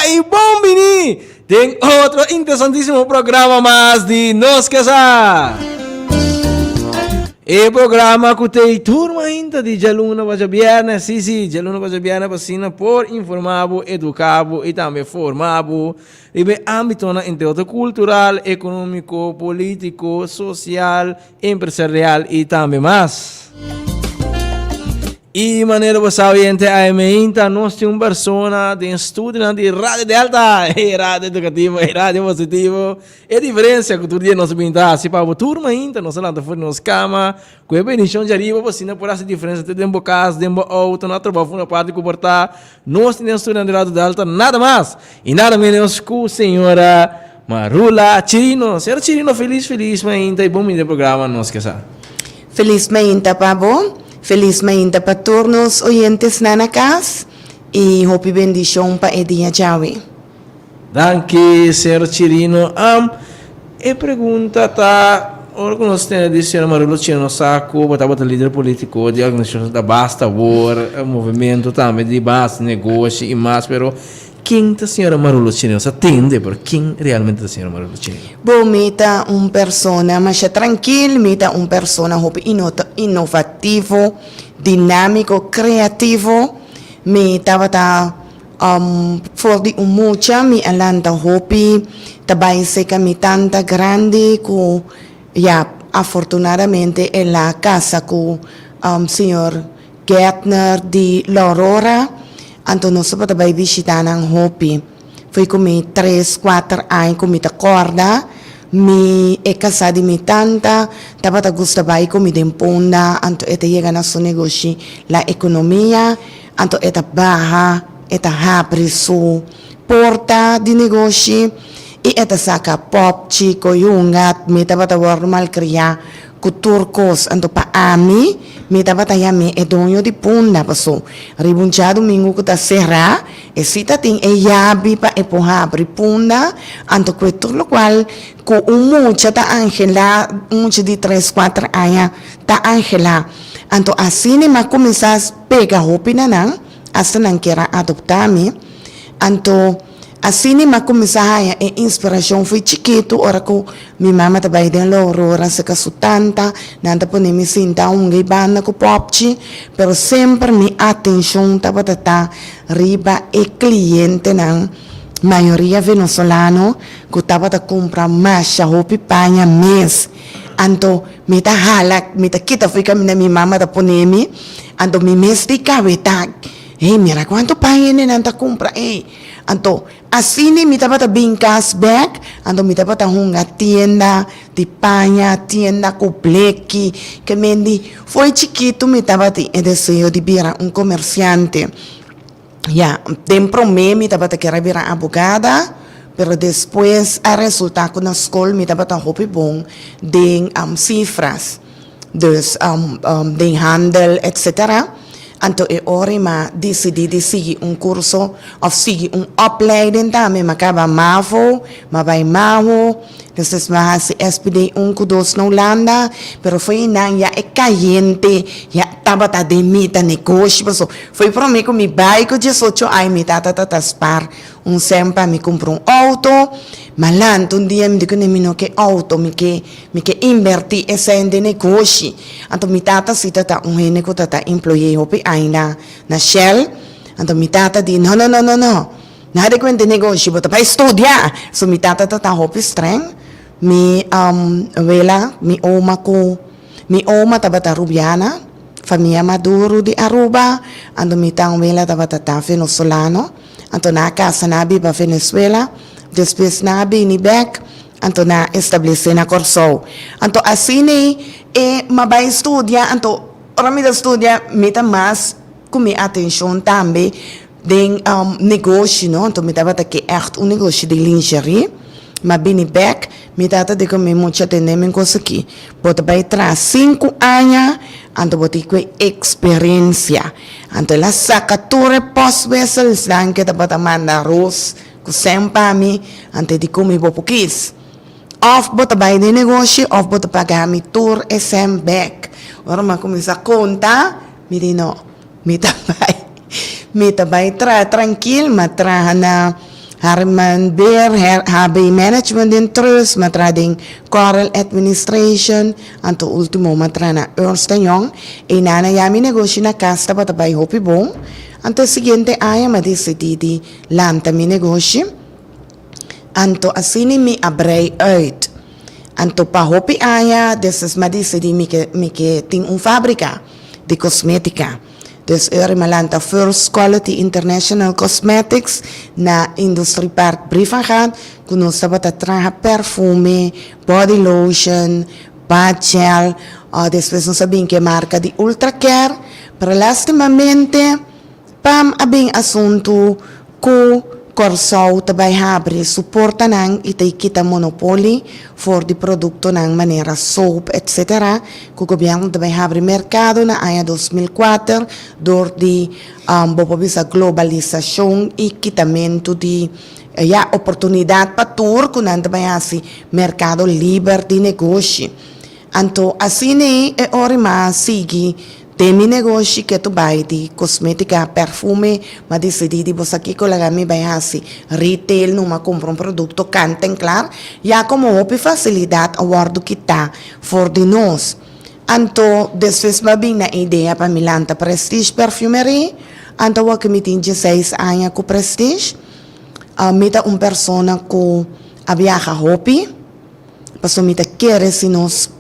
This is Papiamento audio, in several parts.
i bon bini den otro interesantísimo programa mas di Nos Ke Sa. E programa ku t'ei tur mainta di djaluna pa djabièrnè, sí sí, djaluna pa djabièrnè pa asina por informá bo, eduká bo i tambe forma bo riba e ámbitonan entre otro kultural, ekonómiko, polítiko, sosial, empresarial i tambe mas. I manera bo sa oyente AM ainda nos tin un persona den studionan di Radio Delta, e radio edukativo, e radio positivo. E diferencia ku tur dia nos a bin ta hasi pa bo tur mainta nos a lanta for di nos kama ku e bendishon djariba pa asina por hasi diferencia te den bo kas, den bo outo, na trabou for na parti ku por ta. Nos tin den studionan di Radio Delta nada mas i nada menos ku señora Marula Chirino. Señora Chirino felis felis mainta i bon bini den programa Nos Ke Sa. Felis mainta pa bo, felis mainta pa tur nos oyentesnan na kas i hopi bendishon pa e dia djawe. Danki señor Chirino. Am, e pregunta ta, ora ku nos tene di señor Marulo Chirino sa ku bo tabata lider politiko di organisashon ta basta awor, movementu tambe di basta negoshi i mas, pero Ken ta señora Marulo Chirino? Sa tende, pero ken realmente ta señora Marulo Chirino? Bo, mi ta un persona masha trankil, mi ta un persona hopi innovativo, dinamico, creativo. Mi tabata for di un mucha, mi a lanta hopi ta bai seca mi tanta grandi cu ya afortunadamente el a casa cu señor Gärtner di La Aurora, anto nos tabata bai bishitá nan hopi. Foi ku mi tres, kuater aña ku mi ta kòrda, mi e kasá di mi tanta tabata gusta bai ku mi den Punda, anto e ta yega na su negoshi La Economia, anto e ta baha, e ta habri su porta di negoshi i e ta saka pòpchi, koyunga, mi tabata wòrdu malkriá Ku tur kos, anto pa ami, mi tabata yam'é e doño di Punda, paso riba un djadumingu ku ta será, e si ta tin e yabi pa e por habri Punda, anto ku e tur lokual ku un mucha ta anhelá, un mucha di tres, kuater aña ta anhelá. Anto asina mi a kuminsá pega hopi na nan, asta nan kier a adoptá mi. Anto asina mi a kuminsá haña e inspirashon fo'i chikitu ora ku mi mama ta bai den La Aurora seka su tanta, nan ta pone mi sinta hunga i banda ku pòpchi, pero semper mi atenshon tabata ta riba e klientenan, mayoria venezolano, ku tabata kumpra masha hopi paña mes. Anto mi ta hala, mi ta kita fo'i kaminda mi mama ta pone mi, anto mi mes di kabeta. Hey, mira cuanto pan hendenan ta cumpra ey. Anto, asina mi tabata bin cas bek, anto mi tabata hunga tienda di paña, tienda cu bleki, ke men di fo'i chikitu mi tabatin e deseo di bira un comerciante. Ya, den prome mi tabata kier a bira abogada, pero despues a resulta cu na scol mi tabata hopi bon den cifras. Dus den handel etcetera. Anto e ora i m'a disidí di sigui un kurso òf sigui un opleiding tambe. M'a kaba mavo, m'a bai maho, despues m'a hasi SPD un ku dos na Hulanda, pero fo'i einan ya e kayente ya tabata den mi ta negoshi paso fo'i promé ku mi bai ku diesocho aña mi tata ta ta spar un sèn pa mi kumpra un outo. M'a lanta un dia mi di kuné mi no ke outo mi ke Mi ke inbertí esei den negoshi. Anto mi tata si ta ta un hende ku ta ta employé hopi aña na Shell. Anto mi tata di, No, no, no, no, no. Nada di kuenta negoshi, bo ta bai studia. So mi tata ta ta hopi streng. Mi wela, mi oma ku, mi oma tabata Rubiana, famia Maduro di Aruba. Anto mi tanwela tabata ta Venezolano. Anto nan a kasa, nan a biba Venezuela. Despues nan a bini bèk. Anto nan a establesé na Kòrsou. Anto asina ei e m'a bai studia, anto ora mi ta studia mi ta mas ku mi atenshon tambe den negoshi no, anto mi tabata ke ègt un negoshi di lingerie. M'a bini bèk, mi tata di ku mi mucha tende mi kos aki, bo ta bai traha sinku aña, anto bo tin ku e eksperensia. Anto el a saka tur e pòstwisselsnan ke tabata manda ros Ku sèn pa mi, ante di ku mi bo por kis. Òf bo ta bai den negoshi òf bo ta paga mi tur e sèn bèk. Ora mi a kuminsá konta, mi di no, mi ta bai, mi ta bai traha trankil, mi a traha na Harman Beer, HB Management den Trust, m'a traha den Coral Administration, anto ultimo m'a traha na Ernst and Young. Einan ya mi negoshi na kas tabata bai hopi bon. Anto e siguiente aña m'a disidí di lanta mi negoshi. Anto asina mi a brei uit. Anto pa hopi aña despues m'a disidí mi ke mi ke tin un fábrika di kosmétika. Dus ora mi a lanta First Quality International Cosmetics na Industriepark Brievengat ku nos tabata traha perfume, body lotion, bath gel, despues nos a bin ku e marka di Ultra Care, pero lastimamente Pam a bin asuntu ku Kòrsou ta bai habri su portanan i ta kita monopoli for di produktonan manera soap etc. Ku gobièrnu ta bai habri merkado na aña 2004 dor di bo por bisa globalisashon i kitamentu di ya oportunidat pa tur ku nan ta bai hasi merkado liber di negoshi. Anto asina e ora m'a sigui den mi negoshi ke tu bai di kosmetika, perfume, m'a disidí di bo sa kiko laga mi bai hasi retail numa kumpra un produkto kant en klar, ya komo hopi fasilidat a wòrdu kitá for di nos. Anto despues m'a bin na e idea pa mi lanta Prestige Perfumerie, anto awor ke mi tin dieseis aña ku Prestige, mi ta un persona ku a biaha hopi. Pasobra mi ta kere si nos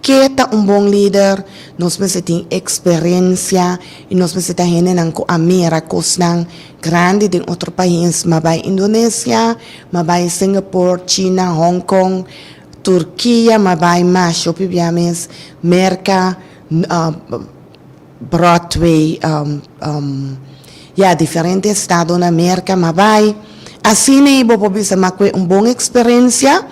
ke ta un bon lider, nos mester tin eksperensia i nos mester ta hendenan ku a mira kosnan grandi den otro pais. M'a bai Indonesia, m'a bai Singapore, China, Hong Kong, Turkia, m'a bai masha hopi bia mes, Merka, Broadway, ya diferente estado na Merca m'a bai. Asina ei bo por bisa m'a kue un bon experiencia.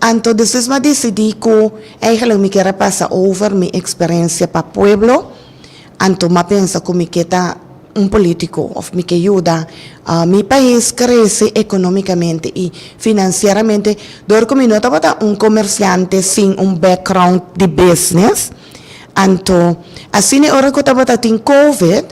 Anto despues m'a dicidi cu eigenlijk mi kier a pasa over mi experiencia pa pueblo. Anto m'a pensa cu mi ke ta un politico of mi ke yuda mi pais crece economicamente y financieramente door cu mi no tabata un comerciante sin un background di business. Anto, asina e ora ku tabata tin covid,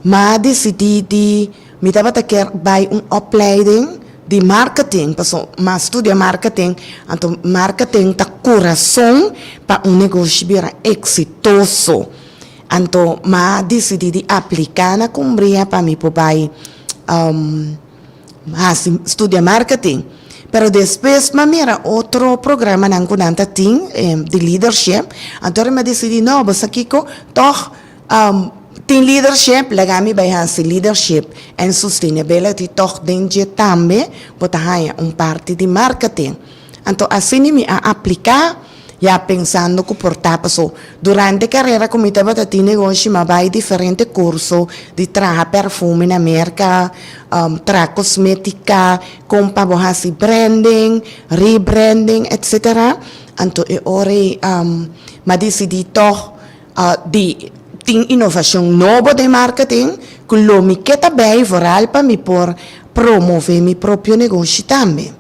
m'a disidí di mi tabata kier bai un opleiding di marketing, paso m'a studia marketing, anto marketing ta kurason pa un negoshi bira eksitoso. Anto m'a disidí di apliká na Kumbria pa mi por bai Hasi studia marketing. Pero despues m'a mira otro programanan ku nan ta tin di leadership, anto mi a disidí no, bo sa kiko, tòg tin leadership, laga mi bai hasi leadership and sustainability tòg den dje tambe bo ta haña un parti di marketing. Anto asina mi a apliká. Ya pensando ku por ta paso durante karera ku mi tabata tin negoshi mi a bai diferente kurso di traha perfume na Merka, traha kosmetika, kon pa bo hasi branding, rebranding etcetera. Anto e ora ei mi a disidí tòg di tin inovashon nobo den marketing ku lo mi ke ta bei vooral pa mi por promove mi propio negoshi tambe.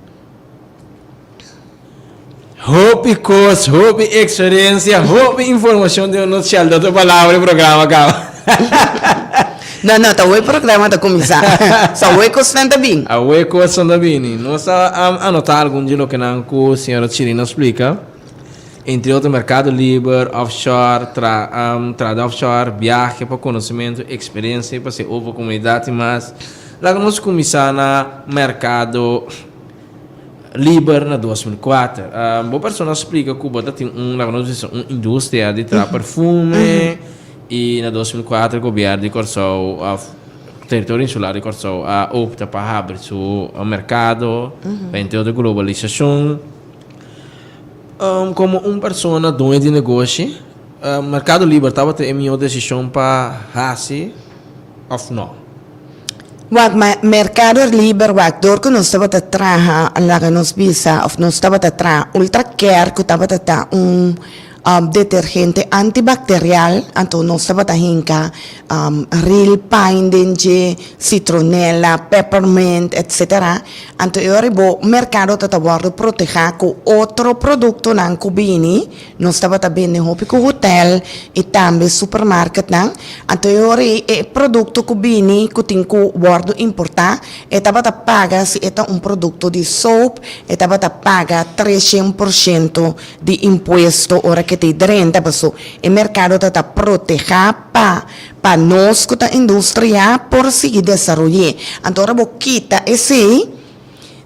Hopi kos, hopi eksperensia, hopi informashon den nos Sheldon ta palabra e programa kaba. No, no, ta awe programa ta kuminsá. So awe kosnan ta bin. Awe kosnan ta bini. Nos a anotá algun di lokenan ku señora Chirino a splika. Entre otro merkado liber, offshore, tra trada offshore, biahe pa konosementu, eksperensia pa se over komunidat i mas. Laga nos kuminsá na merkado. Liber na 2004. Bo persona a splika ku bo ta tin un, laga nos bisa, un industria di traha perfume i na 2004 gobièrnu di Kòrsou òf teritorio insular di Kòrsou a opta pa habri su merkado pa entre otro globalisashon. Komo un persona doño di negoshi, merkado liber tabata e mihó desishon pa hasi òf nò? Wak, ma Mercado Liber wak, dor ku nos tabata traha, laga nos bisa, òf nos tabata traha Ultra Care ku tabata ta un detergente antibacterial, anto nos tabata hinca real pine den dje, citronella, peppermint, etc. Anto e ora bo mercado ta ta wordo proteha cu otro productonan cu bini, nos tabata bende hopi cu hotel y tambe supermarketnan, anto e ora ei e producto cu bini cu tin cu wordo importa e tabata paga si e ta un producto di soap e tabata paga 300% di impuesto ora ke ta drenta paso e merkado ta ta protehá pa pa nos ku ta industria por sigui desaroy'é. Anto ora bo kita esei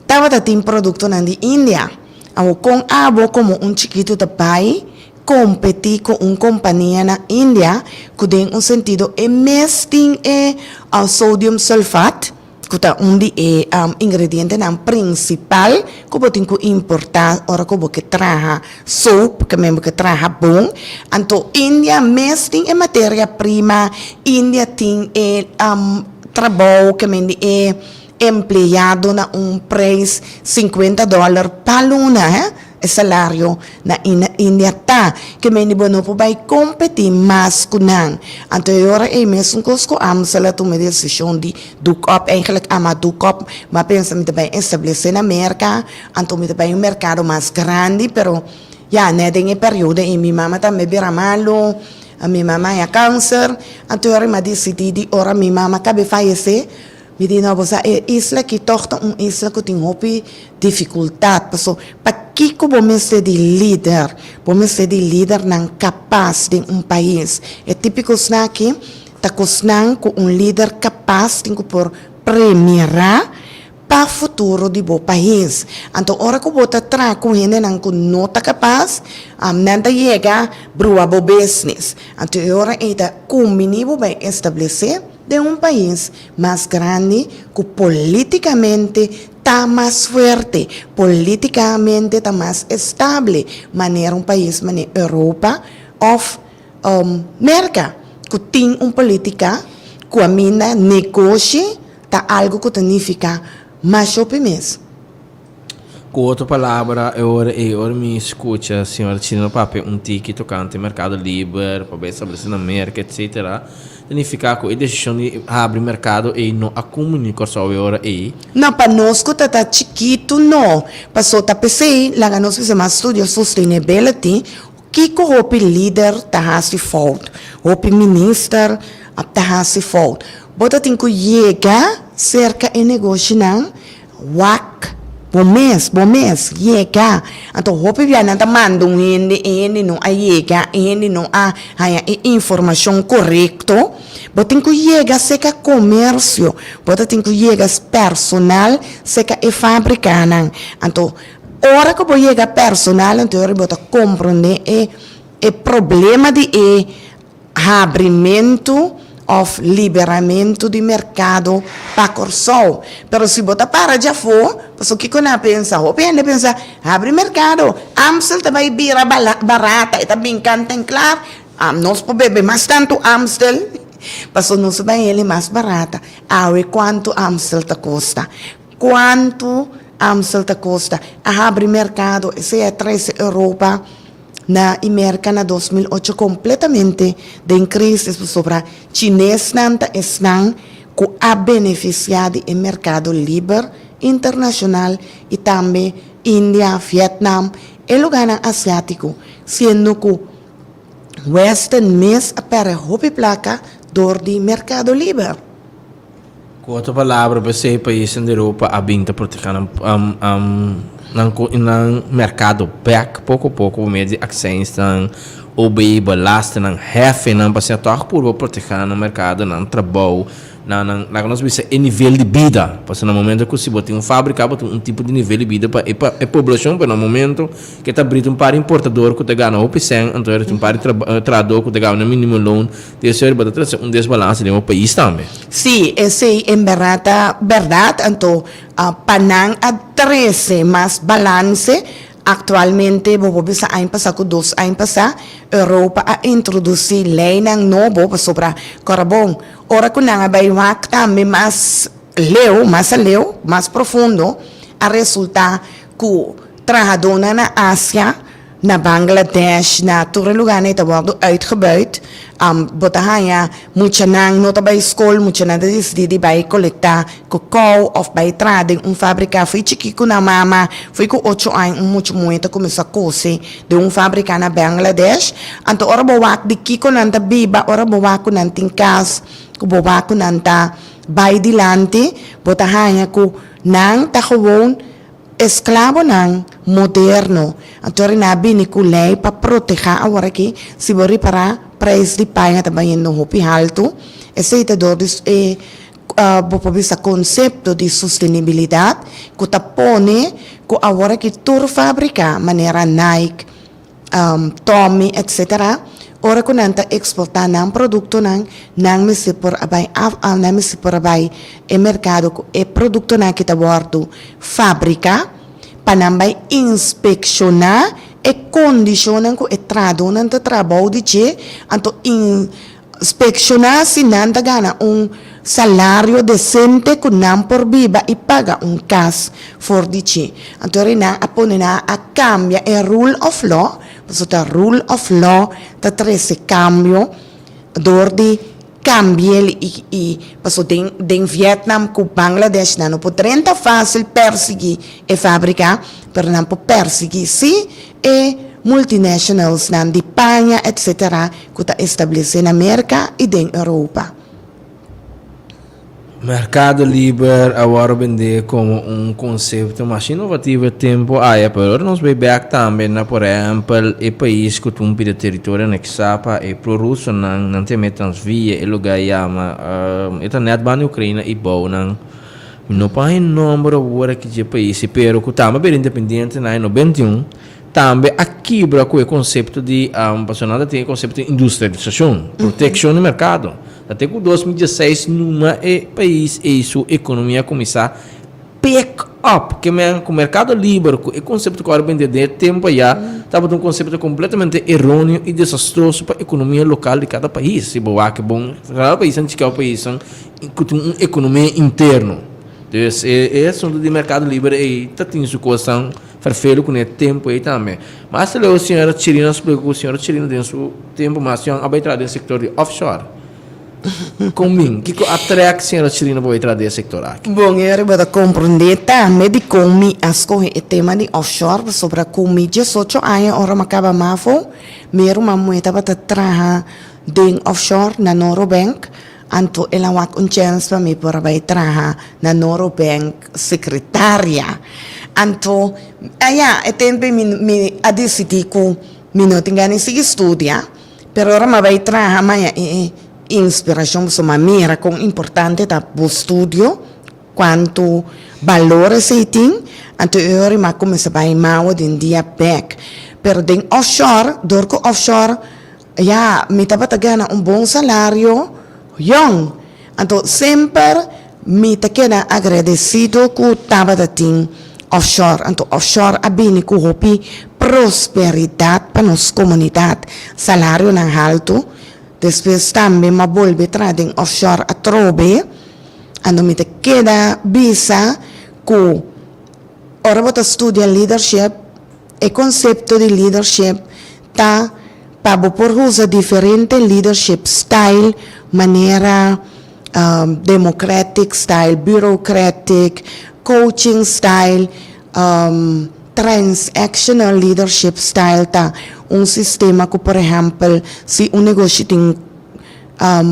tabata tin produktonan di India. Awor kon abo komo un chikitu ta bai kompetí ku un kompania na India ku den un sentido e mes tin e sodium sulfat? Ku ta un di e ingredientenan prinsipal ku bo tin ku importá ora ku bo ke traha soap, ke men bo ke traha bon. Anto India mes tin e materia prima, India tin e trabou ke men di e empleado na un preis sinkuenta dòler pa luna, he. E salario na India ta ke mende bo no por bai kompetí mas ku nan. Anto e ora ei mesun kos ku Amstel a tuma e desishon di doek op, eigenlijk ama doek op, mi a pensa mi ta bai establesé na Merka, anto mi ta bai un merkado mas grandi, pero ya nèt den e periodo ei mi mama tambe bira malu, mi mama haña kanser, anto e ora mi a disidí di ora mi mama kabe fayesé, Mi di, No, bo sa e isla aki tòg ta un isla ku tin hopi difikultat. Paso, pakiko bo mester di lider? Bo mester di lidernan kapas den un pais. E típiko kosnan aki ta kosnan ku un lider kapas tin ku por premirá pa futuro di bo pais. Anto ora ku bo ta traha ku hendenan ku no ta kapas, nan ta yega brua bo business. Anto e ora ei ta kumbiní bo bai establesé. Den un pais mas grandi ku polítikamente ta mas fuerte, polítikamente ta mas estable, manera un pais manera Europa òf Merka, ku tin un polítika ku a minda negoshi ta algu ku ta nifiká mas hopi mes. Ku otro palabra, e ora ei, ora mi skucha señor Chino papia un tiki tokante merkado liber, pa bai establesé na Merka, etsetera, ta nifiká ku e desishon di habri merkado ei no a kumbiní Kòrsou e ora ei. No, pa nos ku ta ta chikitu no. Paso ta p'esei laga nos bisa mas studia sustainability, kiko hopi lider ta hasi fout, hopi minister ta hasi fout. Bo ta tin ku yega serka e negoshinan Wak bo mes, bo mes yega. Anto hopi bia nan ta manda un hende, e hende no a yega, e hende no a haña e informashon korekto. Bo tin ku yega seka komersio, bo ta tin ku yega personal seka e fabrikanan. Anto ora ku bo yega personal anto e ora bo ta komprondé e e problema di e Habrimentu òf liberamentu di merkado pa Kòrsou. Pero si bo ta para djafó, pasobra kiko nan a pensa? Hopi hende a pensa, habri merkado, Amstel ta bai bira barata, e ta bin kant en klar, nos por bebe mas tantu Amstel, pasobra nos ta bai hel e mas barata. Awe kuantu Amstel ta kosta? Kuantu Amstel ta kosta? A habri merkado, esei a trese Europa. Na i Merka na 2008 kompletamente den krisis pasobra chinesnan ta esnan ku a benefisiá di e merkado liber internashonal i tambe India, Vietnam, e lugánan asiátiko, siendo ku Westen mes a pèrdè hopi plaka dor di merkado liber. Ku otro palabra, p'esei paisnan di Europa a bin ta protehá nan nan merkado bèk poko poko pa medio di aksènsnan, OB, belastennan, hèfenan, pasobra tòg purba protehá nan merkado, nan trabou, nan nan laga nos bisa e nivel di bida. Pasobra na momento ku si bo tin un fábrika bo tin un tipo di nivel di bida pa e pa e poblashon, pero na momento ke ta brit un par importador ku ta gana hopi sèn, anto e un par di trahadó ku ta gana minimo loon. Di esei bo ta trese un desbalanse den bo pais tambe. Sí, esei en bèrdat ta bèrdat. Anto pa nan a trese mas balanse, aktualmente bo por bisa aña pasá ku dos aña pasá, Europa a introdusí leinan nobo pasobra kòrda bon, ora ku nan a bai wak tambe mas leu, mas aleu, mas profundo, a resultá ku trahadónan na Asia. Na Bangladesh, na tur e lugarnan ei ta wòrdu uitgebuit. Bo ta haña muchanan no ta bai skol, muchanan ta disidí di bai kolektá kokou òf bai traha den un fábrika. Fo'i chikí ku nan mama, fo'i ku ocho aña un mucha muhé ta kuminsá kose den un fábrika na Bangladesh. Anto ora bo wak di kiko nan ta biba, ora bo wak ku nan tin kas, ku bo wak ku nan ta bai dilanti, bo ta haña ku nan ta gewoon Esklabonan moderno anto ri na bini ku lei pa protehá aworakí. Si bo ripará, preis di paña ta bayendo hopi haltu. Esei ta dor di e bo por bisa konsepto di sostenibilidat ku ta pone ku aworakí tur fábrika manera Nike, Tommy etc. Ora ku nan ta eksportá nan produktonan, nan mester por a bai af nan mester por a bai e merkado ku e produktonan aki ta wòrdu fabriká pa nan bai inspekshoná e kondishonnan ku e trahadónan ta traha bou di dje, anto Inspecciona si nan ta gana un salario decente cu nan por biba y paga un cas for di dje. Anto ri nan a pone nan a cambia e rule of law, pasobra ta rule of law ta trece cambio door di cambiel y y pasobra den den Vietnam cu Bangladesh nan no por drenta facil persigui e fabrica pero nan por persigui si e multinationalsnan di paña etc. Ku ta establesé na Merka i den Europa. Merkado liber a wòrdu bendé komo un konsepto mas inovativo e tempu aya, pero ora nos bai bèk tambe na por ehèmpel e pais ku ta un pida teritorio aneksá pa e pro-rusonan, nan ta yama e Transvia, e lugá yama, e ta nèt banda di Ukraina i bou nan. Mi no por haña nòmber awor aki dje pais, pero ku tambe a bira independiente na aña 91. Tambe a kibra ku e konsepto di, pasobra nan ta tin e konsepto di industrialisashon, protekshon di merkado. Ta te ku 2016 numa e pais ei su ekonomia a kuminsá pick up. Ke men ku merkado liber, ku e konsepto ku a bende den e tempu ayá, tabata un konsepto kompletamente eróneo i desastroso pa ekonomia lokal di kada pais. Si bo wak bon, kada paisnan chikau paisnan ku tin un ekonomia interno. Dus e asuntu di merkado liber ei ta tin su kosnan. Ferfelu ku n'e tempu ei tambe. Mas aleu señora Chirino a splika ku señora Chirino den su tempu mas yòn a bai traha den sektor di offshore. Kon bin? Kiko a trèk señora Chirino pa bai traha den e sektor aki? Bon, e ora bo ta komprendé tambe dikon mi a skohe e tema di offshore, pasobra ku mi diesocho aña ora mi a kaba mavo, mi ruman muhé tabata traha den offshore na Noro Bank. Anto el a wak un chèns pa mi por a bai traha na Noro Bank sekretaria. Anto, aya, e tempu ei mi mi a disidí ku mi no tin gana di sigui studia, pero ora mi a bai traha maya e inspirashon pasobra mi a mira kon importante ta bo studio, kuantu balor esei tin. Anto e ora mi a kuminsá bai mawa den dia bèk. Pero den offshore, dor ku offshore Ya, mi tabata gana un bon salario yòn. Anto semper mi ta keda agradesido ku tabata tin offshore. Anto offshore a bini ku hopi prosperidat pa nos komunidat. Salarionan haltu. Despues tambe mi a bolbe traha den offshore atrobe. Anto mi ta keda bisa ku ora bo ta studia leadership, E konsepto di leadership ta pa bo por usa diferente leadership style manera democratic style, bureaucratic, coaching style, transactional leadership style ta un sistema ku por ehèmpel si un negoshi tin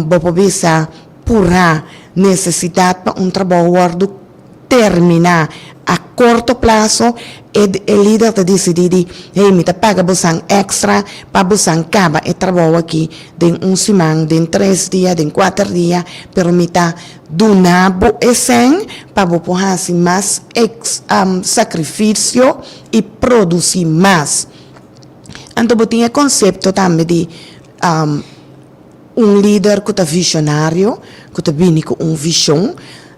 bo por bisa purá nesesidat pa un trabou wòrdu terminá a korto plaso, e e lider ta disidí di, hey, mi ta paga bosan èkstra pa bosan kaba e trabou aki den un siman, den tres dia, den kuater dia, pero mi ta duna bo e sèn pa bo por hasi mas sakrifisio i produsí mas. Anto bo tin e konsepto tambe di Un lider ku ta visionario, ku ta bini ku un vishon,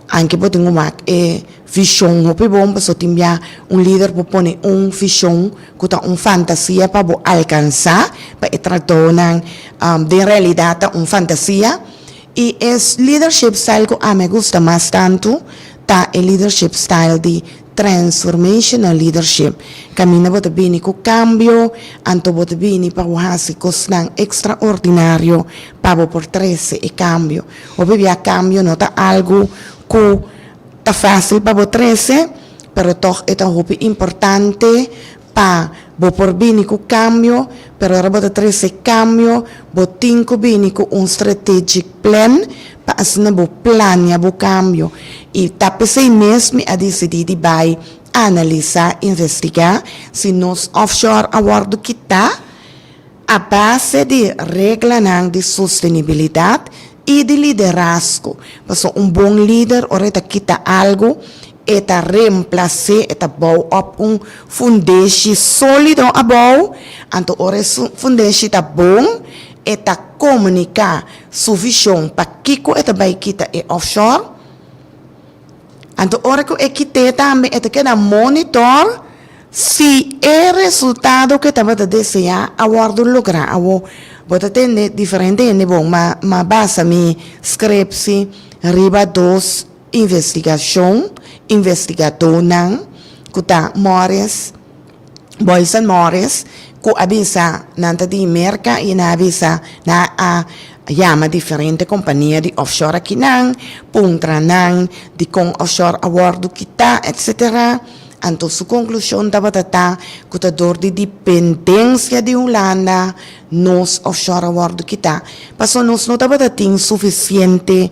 anke bo tin ku wak e vishon hopi bon pasobra tin bia un lider por pone un vishon ku ta un fantasia pa bo alkansá, pa e tratonan den realidat ta un fantasia. I e leadership style ku ami a gusta mas tantu ta e leadership style di. Transformational Leadership, kaminda bo ta bini ku kambio, anto bo ta bini pa bo hasi kosnan ekstraordinario pa bo por trese e kambio. Hopi bia kambio no ta algu ku ta fásil pa bo trese, pero tòg e ta hopi importante pa bo por bini ku kambio, pero ora bo ta trese kambio bo tin ku bini ku un strategic plan pa asina bo plania bo kambio. I ta p'esei mes mi a disidí di bai analisá, investigá si nos offshore a wòrdu kitá a base di reglanan di sostenibilidat i di liderazgo. Pasobra un bon lider ora e ta kita algu E ta remplas'é, e ta bou op un fundeshi sólido abou. Anto ora e fundeshi ta bon, e ta komuniká su vishon pakiko e ta bai kita e offshore. Anto ora ku e kit'é tambe e ta keda monitor si e resultado ku e tabata deseá a wòrdu lográ. Awor bo ta tende diferente hende bon, ma ma basa mi skrepsi riba dos. Investigashon, Investigadónan ku ta Morris, Boyce and Morris, ku a bisa nan ta di Merka i nan a bisa nan a yama diferente kompania di offshore akinan, puntra nan dikon offshore a wòrdu kitá etsetera. Anto su konklushon tabata ta ku ta dor di dependensia di Hulanda nos offshore a wòrdu kitá, pasobra nos no tabata tin sufisiente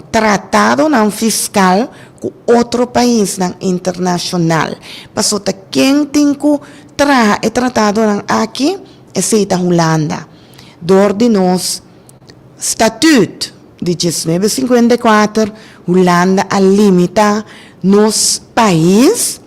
tratadonan fiskal ku otro paisnan internashonal. Pasobra ta ken tin ku traha e tratadonan aki? Esei ta Hulanda. Dor di nos Statuut di diesnuebe sinkuenta i kuater, Hulanda a limitá nos pais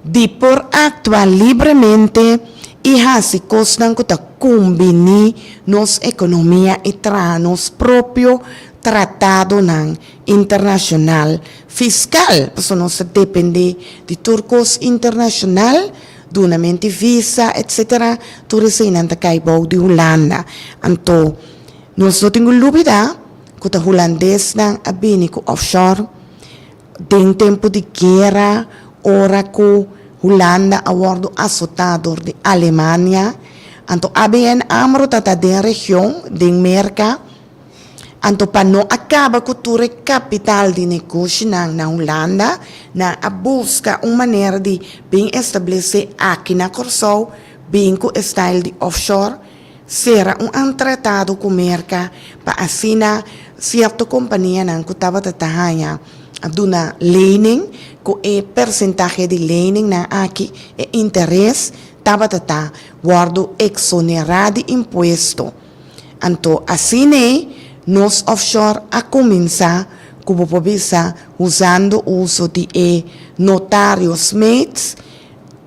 di por aktua libremente i hasi kosnan ku ta kumbiní nos ekonomia i traha nos propio tratadonan internashonal fiskal, pasobra nos ta dependé di tur kos internashonal, dunamenti visa etsetera, tur eseinan ta kai bou di Hulanda. Anto nos no tin ku lubidá ku ta hulandesnan a bini ku offshore. Den tempu di guera, ora ku Hulanda a wòrdu asotá dor di Alemania, anto ABN Amro ta ta den region, den Merka, anto pa no a kaba ku tur e kapital di negoshinan na Hulanda, nan a buska un manera di bin establesé aki na Kòrsou, bin ku e style di offshore, Sera un an tratado ku Merka pa asina sierto kompanianan ku tabata ta haña a duna lening ku e persentahe di leningnan aki e interes tabata ta wòrdu eksonerá di impuesto. Anto asin'ei nos offshore a kuminsá ku bo por bisa usando uso di e notario Smeets.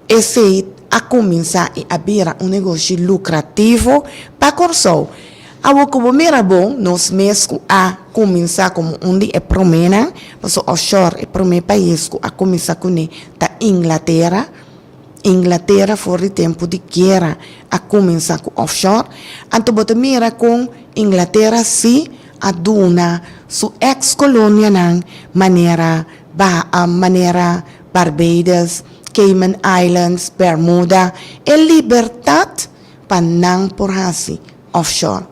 Esei a kuminsá i a bira un negoshi lukrativo pa Kòrsou. Awor ku bo mira bon, nos mes ku a kuminsá komo un di e proménan, pasobra offshore e promé pais ku a kuminsá kuné ta Inglatera. Inglatera for di tempu di guera a kuminsá ku offshore. Anto bo ta mira kon Inglatera sí a duna su eks kolonianan manera manera Barbados, Cayman Islands, Bermuda, e libertat pa nan por hasi offshore.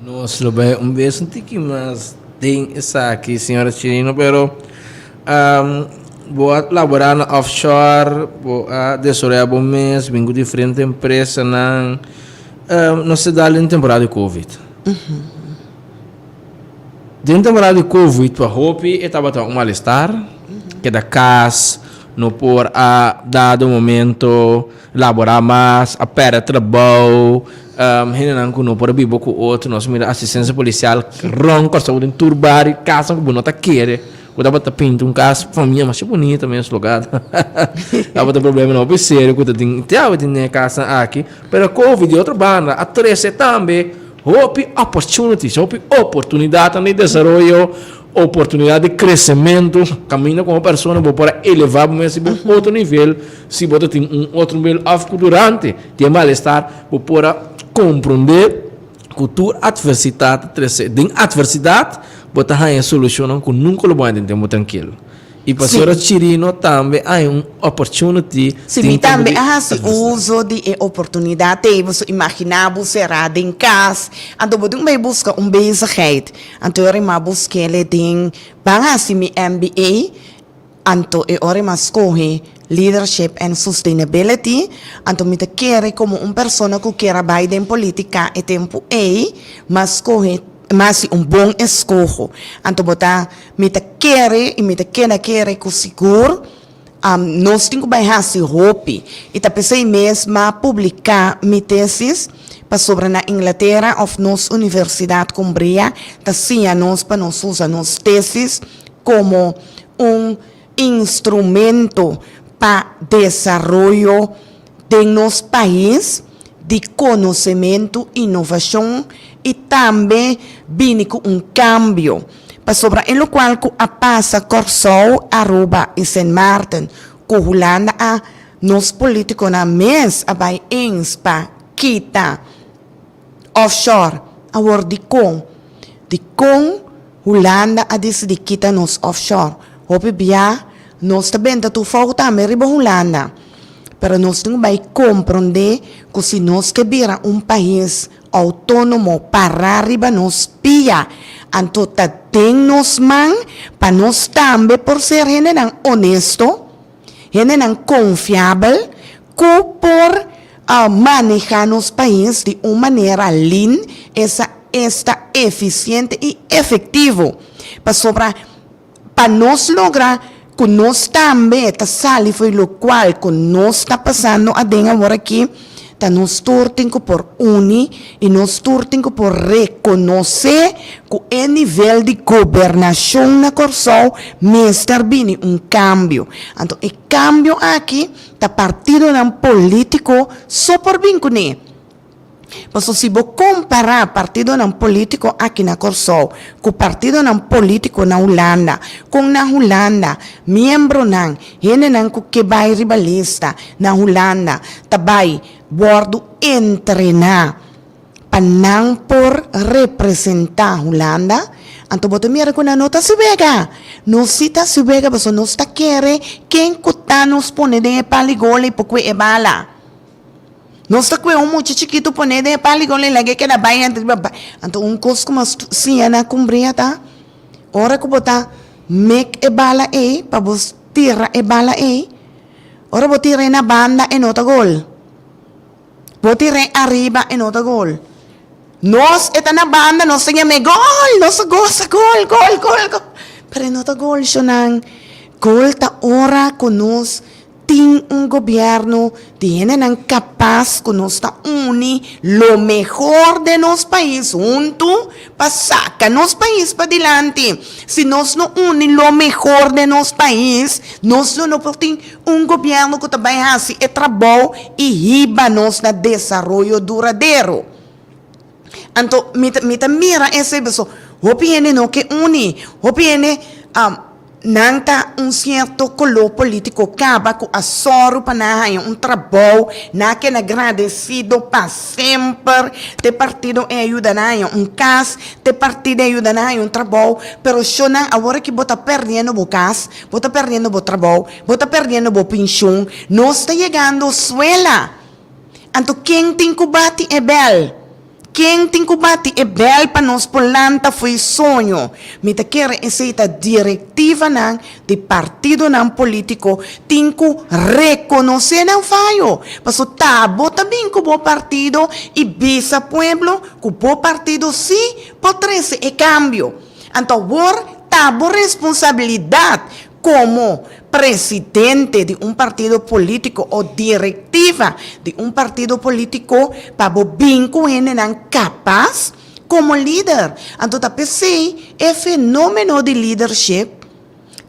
Nos lo bai un bes un tiki mas den esaki, señora Chirino, pero bo a labora na offshore, bo a desaroya bo mes, bin ku diferente empresanan. Nos ta dal den temporada di covid. Den temporada di covid pa hopi e tabata un malestar, keda kas, no por a dado momento labora mas, a perde trabou, hendenan ku no por a biba ku otro, nos mira asistencia policial rond Kòrsou den tur bario, kasnan ku bo no ta kere ku tabata pinta un kas famia masha bunita mes loka tabata problema hopi serio ku ta tin te awe tin den e kasnan aki, pero covid di otro banda a trese tambe Hopi opportunities, hopi oportunidatnan di desaroyo, oportunidat di kresementu, kaminda komo persona bo por a elevá bo mes riba un otro nivel, si bo ta tin un otro nivel òf ku durante di e malestar bo por a komprondé ku tur atversitat ta trese, den atversidat bo ta haña solushonnan ku nunka lo bo haña den tempu trankil. I pa señora Chirino tambe hay un opportunity. Si, mi tambe a hasi uso di e oportunidat ei. Boso imaginá bo será den kas, anto bo tin ku bai buska un bezigheid. Anto e ora mi a busk'el den ban hasi mi MBA, anto e ora mi a skohe Leadership and Sustainability. Anto mi ta kere komo un persona ku kier a bai den politika e tempu ei, mi a skohe, mi a hasi un bon eskoho. Anto bo ta Mi ta kere i mi ta keda kere ku sigur nos tin ku bai hasi hopi. I ta p'esei mes m'a publiká mi tesis, pasobra na Inglatera òf nos Universidat Cumbria ta siña nos pa nos usa nos tesis komo un instrumento pa desaroyo den nos pais di konosementu, inovashon i tambe bini ku un kambio. Pasobra e lokual ku a pasa Kòrsou, Aruba i Sint Maarten ku Hulanda a nos politikonan mes a bai eens pa kita offshore. Awor dikon? Dikon Hulanda a disidí kita nos offshore? Hopi bia nos ta benta tur fout tambe riba Hulanda. Pero nos tin ku bai komprondé ku si nos ke bira un pais outónomo pará riba nos pia, anto ta den nos man pa nos tambe por ser hendenan honesto, hendenan konfiabel ku por manehá nos pais di un manera lin, esa esta efisiente i efektivo. Pasobra pa nos logra ku nos tambe ta sali for di lokual ku nos ta pasando aden aworakí, ta nos tur tin ku por uni i nos tur tin ku por rekonosé ku e nivel di gobernashon na Kòrsou mester bini un kambio. Anto e kambio aki ta partidonan polítiko so por bin kuné. Pasobra si bo kompará partidonan polítiko aki na Kòrsou ku partidonan polítiko na Hulanda, kon na Hulanda miembronan, hendenan ku ke bai riba lista na Hulanda ta bai wòrdu entrená pa nan por representá Hulanda, anto bo ta mira ku nan no ta hasi wega. Nos si ta hasi wega pasobra nos ta kere ken ku ta nos pone den e paligol i por kue e bala. Nos ta kue un mucha chikitu pone den e paligol i laga e keda bai anto riba bai. Anto un kos ku mas siña na kumbria ta, ora ku bo ta mek e bala ei pa bo tira e bala ei, ora bo tira e na banda e no ta gol. Bo tir'é ariba e no ta gol. Nos e ta na banda nos ta yam'é gol, nos ta gosa gol, gol, gol, gol. Pero e no ta gol shonnan. Gol ta ora ku nos tin un gobièrnu di hendenan kapas ku nos ta uni lo mehor den nos pais huntu pa saka nos pais padilanti. Si nos no uni lo mehor den nos pais, nos lo no por tin Un gobièrnu ku ta bai hasi e trabou i hiba nos na desaroyo duradero. Anto mi ta mi ta mira esei paso hopi hende no ke uni, hopi hende nan ta un sierto koló polítiko kaba ku a sòru pa nan haña un trabou, nan a keda gradesido pa semper, te partido e a yuda nan haña un kas, te partido e a yuda nan haña un trabou, pero shownan awor aki bo ta pèrdiendo bo kas, Bo ta perdiendo bo trabou, bo ta perdiendo bo penshun, nos ta yegando suela. Anto ken tin ku bati e bèl? Ken tin ku bati e bèl pa nos por lanta fo'i soño? Mi ta kere esei ta direktivanan di partidonan polítiko tin ku rekonosé nan fayo. Paso ta bo ta bin ku bo partido i bisa pueblo ku bo partido sí por trese e kambio. Anto awor ta bo responsabilidad como presidente di un partido politico o directiva di un partido politico pa bo bin cu hendenan capaz como lider. Anto ta p'esey e fenomeno di leadership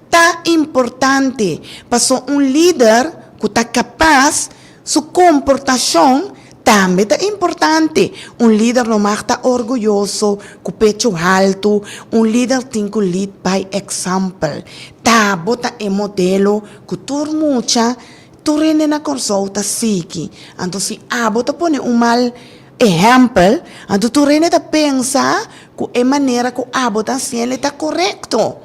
ta importante, paso un lider cu ta capaz su comportacion tambe ta importante. Un lider no mag ta orguyoso, cu pecho halto, un lider tin cu lead by example. Ta bo ta e modelo cu tur mucha, tur hende na Corsou ta sigui. Anto si abo ta pone un mal ehempel, anto tur hende ta pensa cu e manera cu abo ta haciendo ta corecto.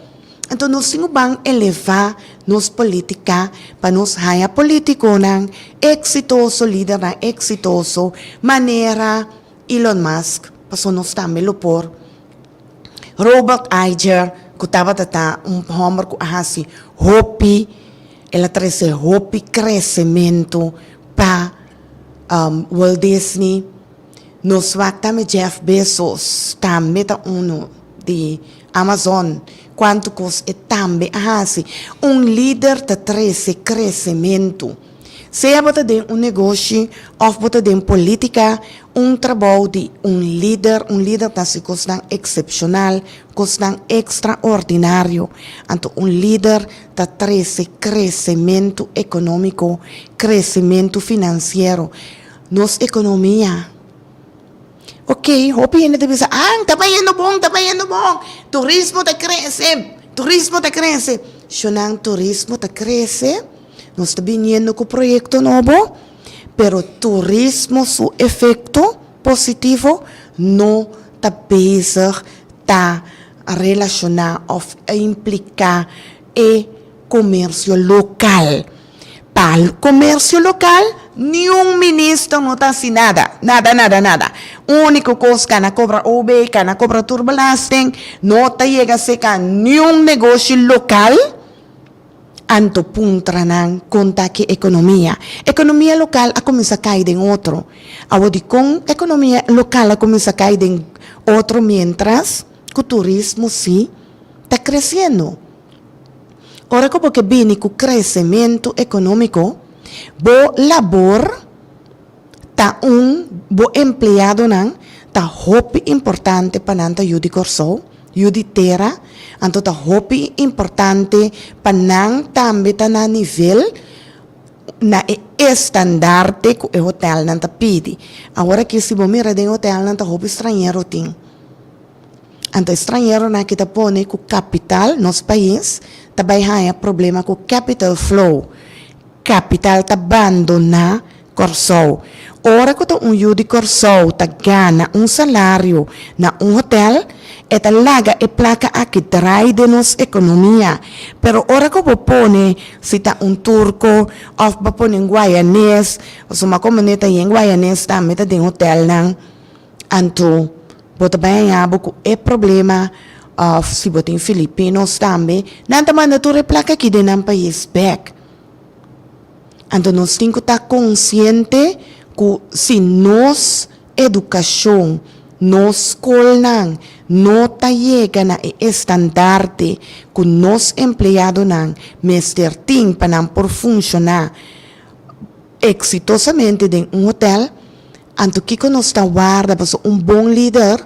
Anto nos tin ku ban elevá nos polítika pa nos haña polítikonan eksitoso, lidernan eksitoso manera Elon Musk, pasobra nos tambe lo por. Robert Iger ku tabata ta un hòmber ku a hasi hopi, el a trese hopi kresementu pa Walt Disney. Nos wak tambe Jeff Bezos tambe ta unu di Amazon, kuantu kos e tambe a hasi. Un lider ta trese kresementu. Sea bo ta den un negoshi òf bo ta den polítika, un trabou di un lider, un lider ta hasi kosnan eksepshonal, kosnan ekstraordinario. Anto un lider ta trese kresementu ekonómiko, kresementu finansiero. Nos ekonomia. Ok, hopi hende ta bisa, ah, ta bayendo bon, ta bayendo bon, turismo ta krese, turismo ta krese. Shonnan, turismo ta krese, nos ta biniendo ku proyekto nobo, pero turismo su efekto positivo no ta bezig ta relashoná òf impliká e komersio lokal. Pa comercio local niun minister no ta haci nada, nada, nada, nada. Unico cos cana cobra OB, cana cobra tur belasting, no ta yega seca niun negoshi local, anto puntra nan con ta ki economia. Economia local a cuminsa cay den otro. Awor dicon economia local a cuminsa cay den otro mientras cu turismo si ta creciendo? Ora ku bo ke bini ku kresementu ekonómiko, bo labor ta un, bo empleadonan ta hopi importante pa nan ta yu di Kòrsou, yu di tera, anto ta hopi importante pa nan tambe ta na nivel, na e estandarte ku e hotelnan ta pidi. Awor aki si bo mira den hotelnan ta hopi strañero tin. Anto e strañeronan aki ta pone ku kapital, nos pais, ta bai haña problema ku capital flow. Kapital ta bandoná Kòrsou. Ora ku ta un yu di Kòrsou ta gana un salario na un hotèl, e ta laga e plaka aki drai den nos ekonomia. Pero ora ku bo pone si ta un turko òf bo pone un guayanes, pasobra komo ne ta yen guayanes tambe ta den hotèlnan. Anto bo ta bai haña bo ku e problema òf si bo tin filipinos tambe, nan ta manda tur e plaka aki den nan pais bèk. Anto nos tin ku ta konsiente ku si nos edukashon, nos skolnan no ta yega na e estandarte ku nos empleadonan mester tin pa nan por funshoná eksitosamente den un hotèl, Anto kiko nos ta warda pasobra un bon lider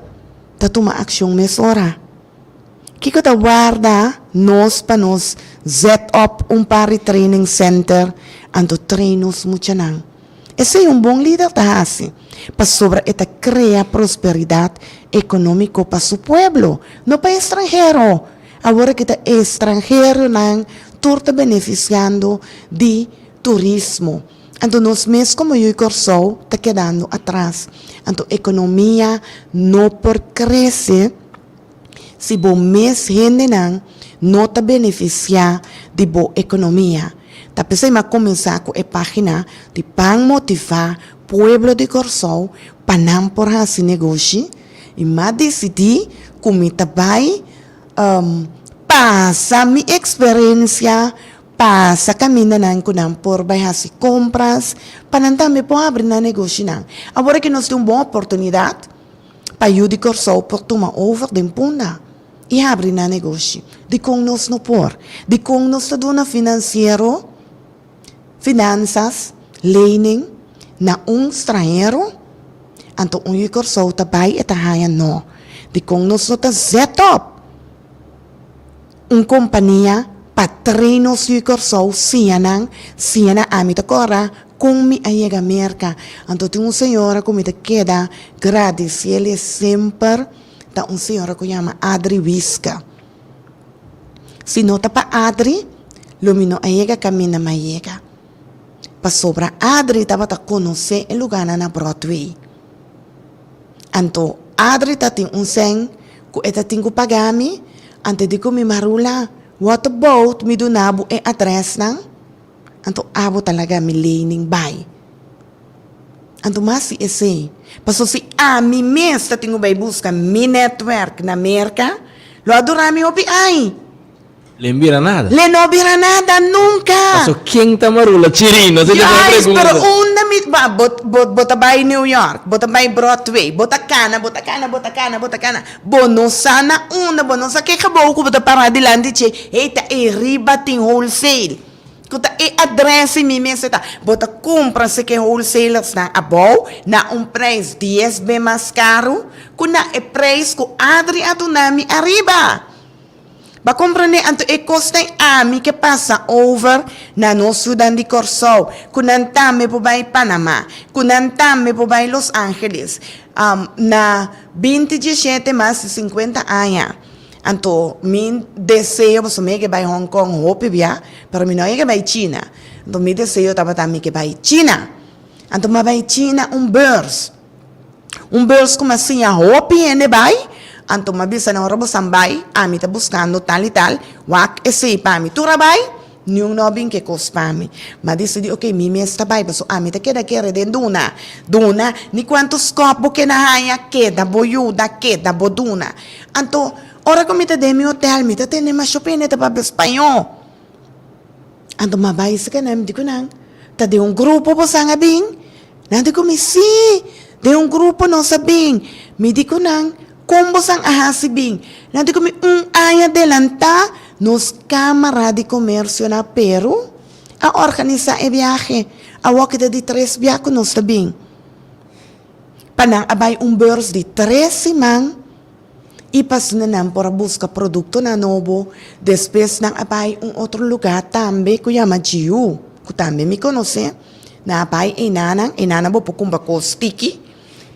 ta tuma akshon mesora. Kiko ta warda nos pa nos zet op un par di training center anto train nos muchanan? Esei un bon lider ta hasi pasobra e ta krea prosperidat ekonómiko pa su pueblo, no pa estranhero. Awor aki ta estranheronan tur ta benefisiando di turismo. Anto nos mes komo yu Kòrsou ta kedando atras. Anto ekonomia no por krese si bo mes hendenan no ta benefisiá di bo ekonomia. Ta p'esei mi a kuminsá ku e página di Ban Motivá Pueblo di Kòrsou pa nan por hasi negoshi i mi a disidí ku mi ta bai pasa mi eksperensia Pasa kamindanan ku nan por bai hasi kompras pa nan tambe por habri nan negoshinan. Awor aki nos tin un bon oportunidat pa yu di Kòrsou por tuma over den Punda i habri nan negoshi. Dikon nos no por? Dikon nos ta duna finansiero, finansas, lening na un stranhero? Anto un yu di Kòrsou ta bai e ta haña no. Dikon nos no ta zet op? Un kompania pa train nos yu Kòrsou siña nan, siña nan ami ta kòrda kon mi a yega Merka. Anto tin un señora ku mi ta keda gradisiel semper ta un señora ku yama Adri Wiska. Si no ta pa Adri lo mi no a yega kaminda mi a yega. Pasobra Adri tabata konosé e lugánan na Broadway. Anto Adri ta tin un sèn ku e ta tin ku paga mi, anto e di ku mi, Marula, What about mi duna bo e adresnan? Anto abo ta laga mi lening bai. Anto mas si esei, paso si ami mes ta tin ku bai buska mi netwerk na Merka, lo a dura mi hopi ai. Le no bira nada. Le no bira nada nunka. Paso ken ta marula Chirino? Esei ta e Juist, pregunta. pero unda mi, ba, bo, bo, bo ta bai New York, bo ta bai Broadway, bo ta kana, bo ta kana, bo ta kana, bo ta kana, bo no sa na unda, bo no sa ke gebou ku bo ta para dilanti dje, hey, ta ei riba tin wholesale. Ku ta e adres si mi mester ta. Bo ta kumpra si ke wholesalersnan abou na un prijs dies be mas karu ku na e prijs ku Adri a duna mi ariba. Bo a komprende? Anto e kosnan ami ke pasa over na nos siudan di Kòrsou, ku nan tambe por bai Panama, ku nan tambe por bai Los Angeles. Na binti dieshete mas di sinkuenta aña. Anto mi deseo, pasobra mi a ke bai Hong Kong hopi bia, pero mi no a yega bai China. Anto mi deseo tabata mi ke bai China. Anto mi a bai China un beurs. Un beurs ku mi a siña hopi hende bai. Anto mi a bisa nan ora bosan bai, ami ta buskando tal i tal, wak esei pa mi. Tur a bai, Niun no a bin ke kos pa mi. M'a disidí, oke, mi mes ta bai, pasobra ami ta keda kere den duna. Duna, ni kuantu skòp bo keda haña, keda bo yuda, keda bo duna. Anto, ora ku mi ta den mi hotèl, mi ta tende masha pene ta papia spañó. Anto m'a bai serka nan, mi di ku nan, Ta den un grupo bosan a bin? Nan di ku mi, Sí, den un grupo nos a bin. Mi di ku nan, Kon bosan a hasi bin? Nan di ku mi, Un aña delantá, nos Kámara di Komersio na Peru a organisá e biahe. Awor ki ta di tres bia ku nos ta bin. Pa nan a bai un beurs di tres siman i pa asina nan por a buska produktonan nobo. Despues nan a bai un otro lugá tambe ku yama Jiu, ku tambe mi konosé. Nan a bai einanan, einanan bo por kumpra kos tiki.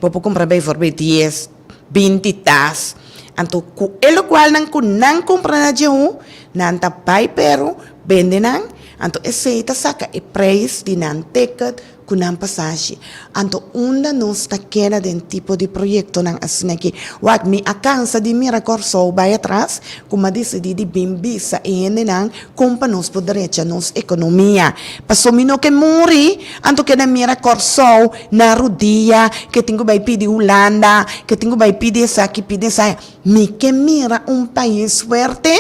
Bo por kumpra bijvoorbeeld dies, binti tas. Anto ku e lokualnan ku nan kumpra na Jehu, nan ta bai Peru, bende nan, anto esei ta saka e preis di nan ticket ku nan pasashi. Anto unda nos ta keda den tipo di proyektonan asina aki? Wak, mi a kansa di mira Kòrsou bai atras ku mi a disidí di bin bisa e hendenan kon pa nos por drecha nos ekonomia. Pasobra mi no ke muri, anto keda mira Kòrsou na rudia, ke tin ku bai pidi Hulanda, ke tin ku bai pidi esaki, pidi esaya. Mi ke mira un pais fuerte,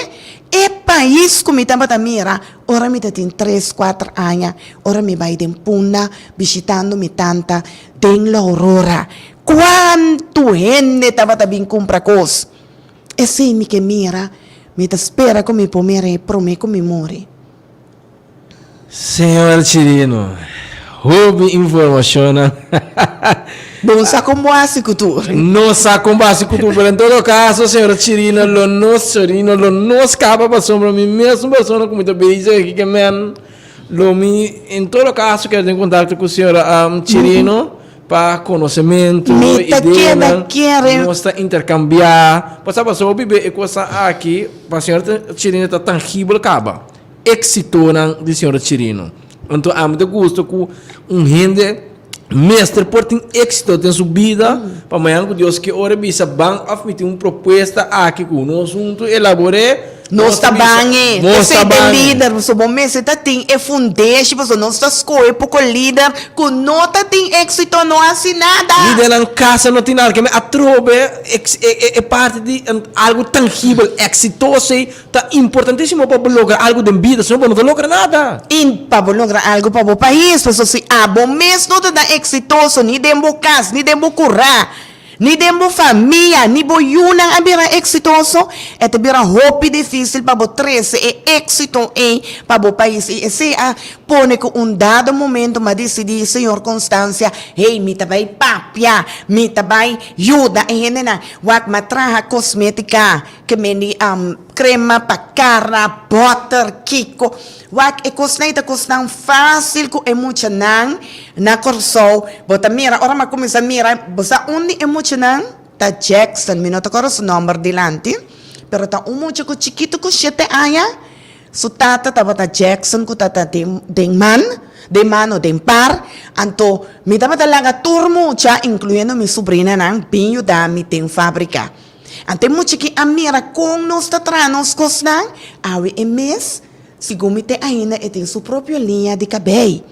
e pais ku mi tabata mira ora mi ta tin tres, kuater aña, ora mi bai den Punda bishitando mi tanta den La Aurora. Kuantu hende tabata bin kumpra kos! Esei mi ke mira, mi ta spera ku mi por mir'é promé ku mi muri. Señor Chirino, hopi informashonnan. Bo no sa kon bo hasi ku tur. No sa kon bo hasi ku tur, pero en todo kaso señor Chirino lo no Chirino lo no skapa pasobra mi mes un persona ku mi ta bezig aki ke men lo mi en todo kaso keda den kontakto ku señor Chirino. Pa konosementu, Mi ta keda ideanan, kere. nos ta interkambiá. Pasá pasobra hopi be e kosnan aki pa señor Chirino ta tangibel kaba. Éksitonan di señor Chirino. Anto ami ta gusta ku un hende mester por tin éksito den su bida pa mañana ku Dios ke ora e bisa ban òf mi tin un propuesta aki ku nos huntu elabor'é. Nos ta ban e. Nos ta Esei ta ban e. lider, pasobra bo mester ta tin e fundeshi, pasobra nos ta skohe poko lider ku no ta tin éksito, no hasi nada. Lidernan kasa no tin nada ke me atrobe e parti di algu tangibel, eksitoso ei ta importantisimo pa bo logra algu den bida, sino bo no ta logra nada. I pa bo logra algu pa bo pais, pasobra si abo mes no ta ta eksitoso ni den bo kas, ni den bo kurá, Ni den bo famia, ni bo yunan a bira eksitoso, e ta bira hopi difísil pa bo trese e éksito ei pa bo pais. I esei a pone ku un dado momento mi a disidí, Señor Constancia, hey, mi ta bai papia, mi ta bai yuda e hendenan. Wak, mi a traha kosmétika, ke mende krema pa kara, bòter, kiko. Wak, e kosnan ei ta kosnan fásil ku e muchanan na Kòrsou. Bo ta mira, ora mi a kuminsá mira, bo sa un di e muchanan ta Jackson, mi no ta kòrda su nòmber dilanti, pero ta un mucha ku chikitu ku shete aña, su tata tabata Jackson ku tata den den man, den man no, den par, anto mi tabata laga tur mucha, inkluyendo mi subrinanan, bin yuda mi den fábrika. Anto e mucha ki a mira kon nos ta traha nos kosnan, awe e mes, segun mi te ainda e tin su propio liña di kabei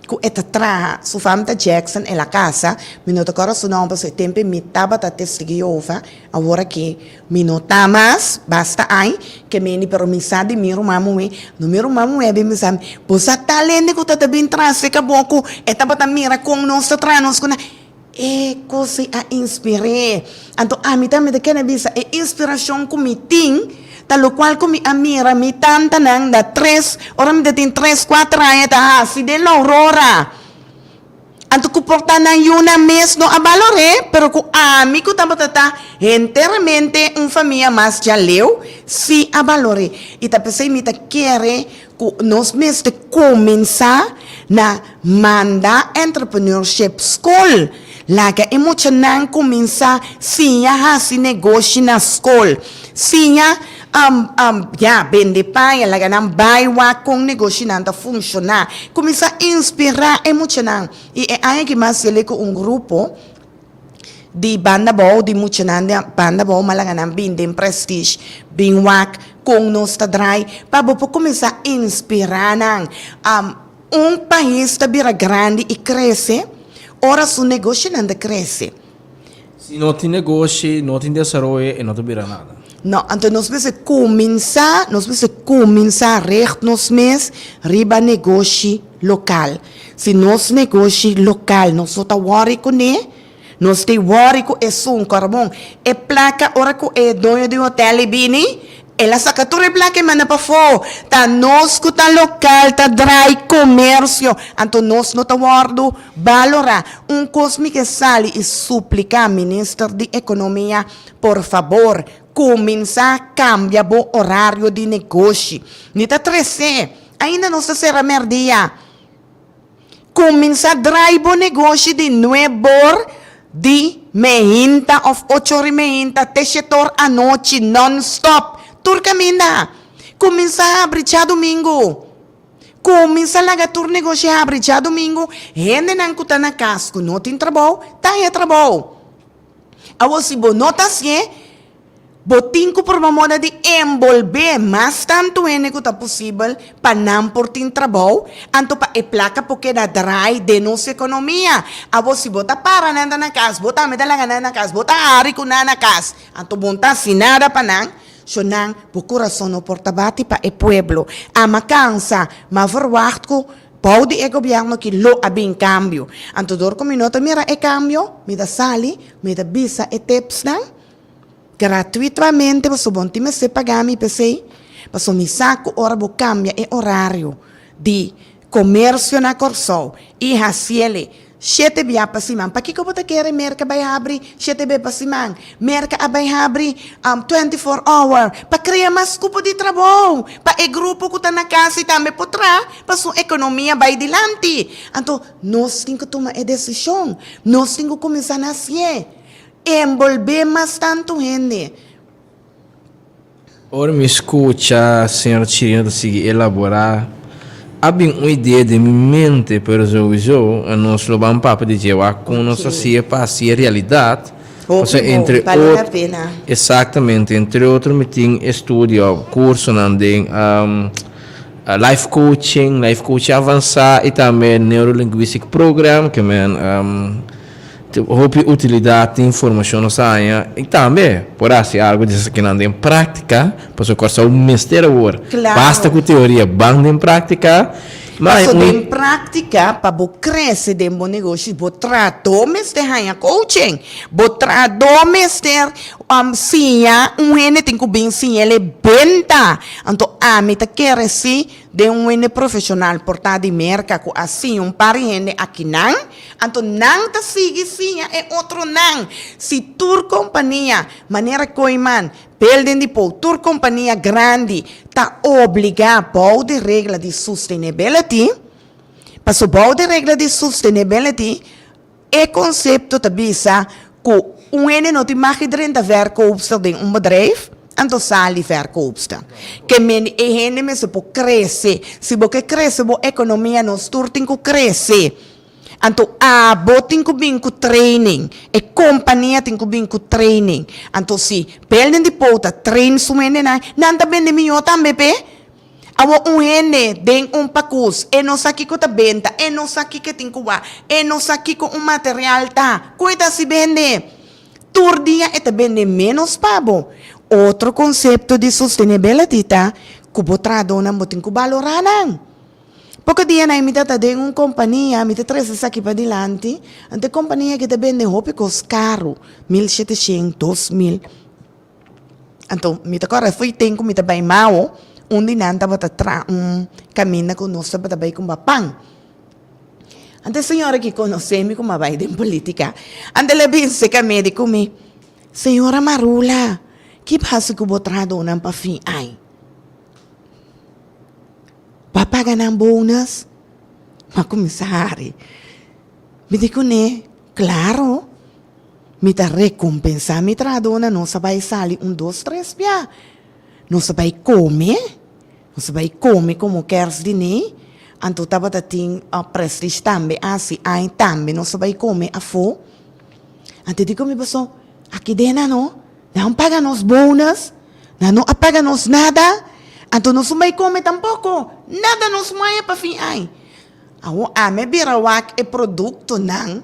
ku e ta traha. Su fam ta Jackson, el a kasa, mi no ta kòrda su nòmber pasobra e tempu mi tabata Testigo di Jehová, awor aki mi no ta mas, basta ai ke meni, pero mi sa di mi ruman muhé, no mi ruman muhé a bin bisa mi, bo sa tal hende ku ta ta bin traha serka bo ku e tabata mira kon nos ta traha nos ku nan. E kos ei a inspir'é. Anto ami tambe ta kere bisa e inspirashon ku mi tin ta lokual ku mi a mira mi tantanan da tres, ora mi ta tin tres, kuater aña ta hasi den la Aurora. Anto ku por ta nan yunan mes no a balor'é, pero ku ami ku tabata ta henteramente un famia mas djaleu si a balor'é. I ta p'esei mi ta kere Ku nos mester kuminsá na manda entrepreneurship skol. Laga e muchanan kuminsá siña hasi negoshi na skol. Siña ya, bende paña, laga nan bai wak kon negoshinan ta funshoná. Kuminsá inspirá e muchanan. I e aña aki mas yele ku un grupo di banda bou di muchanan di banda bou malaga nan bin den Prestige bin wak kon nos ta drai pa bo por kuminsá inspirá nan. Un pais ta bira grandi i krese ora su negoshinan ta krese. Si no tin negoshi, no tin desaroyo e no ta bira nada. No, anto nos mester kuminsá, nos mester kuminsá richt nos mes riba negoshi lokal. Si nos negoshi lokal nos no ta wòri kuné, nos tin wòri ku esun kòrbon. E plaka ora ku e doño di hotèl e bini, el a saka tur e plaka i manda pafó. Ta nos ku ta lokal ta drai komersio, anto nos no ta wòrdu balorá. Un kos mi ke sali i supliká Minister di Ekonomia, por fabor kuminsá kambia bo orario di negoshi. Mi ta tres'é. Ainda nos ta sera merdia. Kuminsá drai bo negoshi di nuebor di meinta òf ochor di meinta te shetor anochi nònstòp. Tur kaminda. Kuminsá habri djadumingu. Kuminsá laga tur negoshi habri djadumingu. Hendenan ku ta na kas ku no tin trabou, ta haña trabou. Awor si bo no ta hasié, Bo tin ku proba moda di enbolbé mas tantu hende ku ta posibel pa nan por tin trabou, anto pa e plaka por keda drai den nos ekonomia. Abo si bo ta para nan ta na kas, bo tambe ta laga nan na kas, bo ta hari ku nan na kas, anto bo no ta hasi nada pa nan, so nan bo kurason no por ta bati pa e pueblo. Ama kansa, ma verwagt ku bou di e gobièrnu aki lo a bin kambio. Anto dor ku mi no ta mira e kambio, mi ta sali, mi ta bisa e tipsnan. Gratuitamente pasobra bo no tin mester paga mi p'esei, pasobra mi sa ku ora bo kambia e orario di komersio na Kòrsou i hasiel shete bia pa siman, pakiko bo ta kere Merka bai habri shete bia pa siman? Merka a bai habri 24 hour pa krea mas kupo di trabou pa e grupo ku ta na kas i tambe por traha pa su ekonomia bai dilanti. Anto nos tin ku tuma e desishon, nos tin ku kuminsá na hasié. Enbolbé mas tantu hende. Ora mi skucha señor Chirino ta sigui elaborá, a bin un idea den mi mente, pero souiso nos lo ban papia di dje wak kon nos ta hasié pa hasié realidat. Hopi bon, bale la pena. Exactamente, entre otro mi tin estudio of cursonan den life coaching, life coaching avansá i tambe neurolinguistic program ke men Hopi utilidat di informashon nos a haña i tambe por hasi algu di esakinan den práktika, pasobra Kòrsou mester awor. Basta ku teoria, ban den práktika. Paso den práktika pa bo krese den bo negoshi bo trahadó mester haña coaching, bo trahadó mester siña, un hende tin ku bin siñ'el e benta. Anto ami ta kere si den un hende profeshonal por ta di Merka ku a siña un par di hende akinan. Anto nan ta sigui siña e otronan. Si tur kompania, manera Kooiman, Building Depot, tur kompania grandi ta obligá bou di regla di sustainability, paso bou di regla di sustainability e konsepto ta bisa ku un hende no tin mag di drenta verkoopster den un bedrijf, anto sali verkoopster. Ke men e hende mester por krese. Si bo ke krese bo ekonomia nos tur tin ku krese. Anto abo tin ku bin ku training, e kompania tin ku bin ku training. Anto si Building Depot ta train su hendenan, nan ta bende mihó tambe p'e. Awor un hende den un pakus, e no sa kiko ta benta, e no sa kiko e tin ku wak, e no sa kiko un material ta, ku e ta hasi bende? Tur dia e ta bende ménos pa bo. Otro konsepto di sustainability ta ku bo trahadónan bo tin ku balorá nan. Poko dianan mi ta ta den un kompania, mi ta trese esaki padilanti, anto e kompania aki ta bende hopi kos karu, 1700, 2000. Anto mi ta kòrda fo'i ten ku mi ta bai Mao, un di nan tabata traha un kaminda ku nos tabata bai kumpra pan. Anto e señora ki konosé mi ku mi a bai den politika, anto el a bin seka mi, e di ku mi, Señora Marula, ki pasa ku bo trahadónan pa fin ai? Bo a paga nan bonus? Mi a kuminsá hari. Mi di kuné, Klaro, mi ta rekompensá mi trahadónan, nos a bai sali un dos tres bia, nos a bai kome, nos a bai kome komo kèrsdiné, anto tabata tin prestige tambe hasi ai tambe nos a bai kome afó. Anto di ku mi paso, aki den nan no. Nan paga nos bonus, nan no a paga nos nada, anto nos no bai come tampoco, nada nos no haya pa fin ay. Awor ami a bira wak e productonan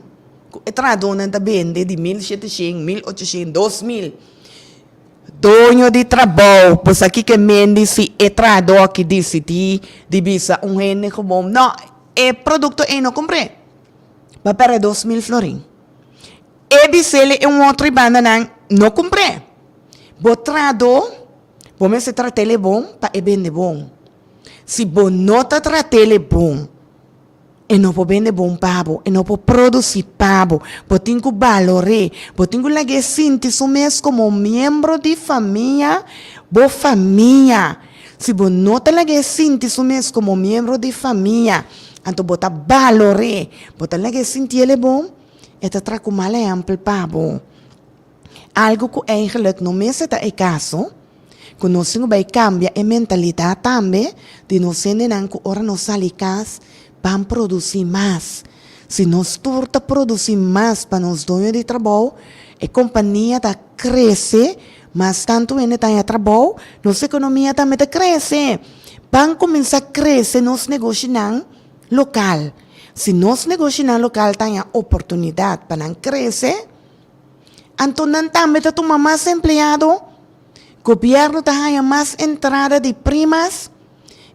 cu e trahadornan ta bende di 1700, 1800, 2000. Doño di trabou, bo sa kiko e mendi si e trahador aki dicidi di bisa un hende gewoon, no, e producto ey no compr'e, bo a perde 2000 florin. E bis'el e un otro bandanan, No kumpr'é. Bo trahadó, bo mester trat'el e bon pa e bende bon. Si bo no ta trat'el e bon, e no por bende bon pa bo, e no por produsí pa bo. Bo tin ku balor'é, bo tin ku lag'é sinti su mes komo miembro di famia, bo famia. Si bo no ta lag'é sinti su mes komo miembro di famia, anto bo ta balor'é, bo ta lag'é sinti el e bon. E ta traha ku mal ehèmpel pa bo. Algu ku eigenlik no mester ta e kaso, ku nos tin ku bai kambia e mentalidat tambe di nos hendenan ku ora nos sali kas ban produsí mas. Si nos tur ta produsí mas pa nos doño di trabou, e kompania ta krese, mas tantu hende ta haña trabou, nos ekonomia tambe ta krese. Ban kuminsá krese nos negoshinan lokal. Si nos negoshinan lokal ta haña oportunidat pa nan krese, anto nan tambe ta tuma mas empleado, gobièrnu ta haña mas entrada di primas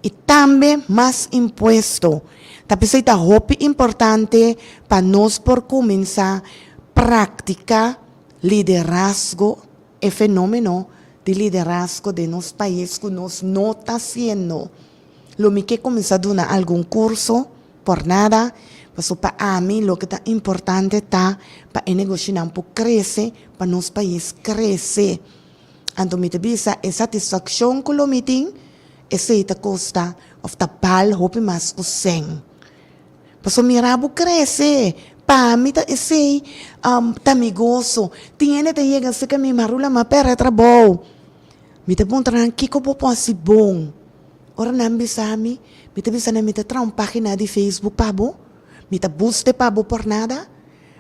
i tambe mas impuesto. Ta p'esei ta hopi importante pa nos por kuminsá praktiká liderazgo, e fenómeno di liderazgo den nos pais ku nos no ta hasiendo. Lo mi ke kuminsá duna algun kurso por nada, paso pa ami loke ta importante ta pa e negoshinan por krese, pa nos pais krese. Anto mi ta bisa e satisfakshon ku lo mi tin, esei ta kosta òf ta bal hopi mas ku sèn. Paso mira bo krese, pa mi ta esei ta mi goso. Tin hende ta yega serka mi, Marula, mi a pèrdè trabou. Mi ta puntra nan kiko bo por hasi bon. Ora nan bisa mi, mi ta bisa nan mi ta traha un pagina di Facebook pa bo, mi ta buste pa bo por nada,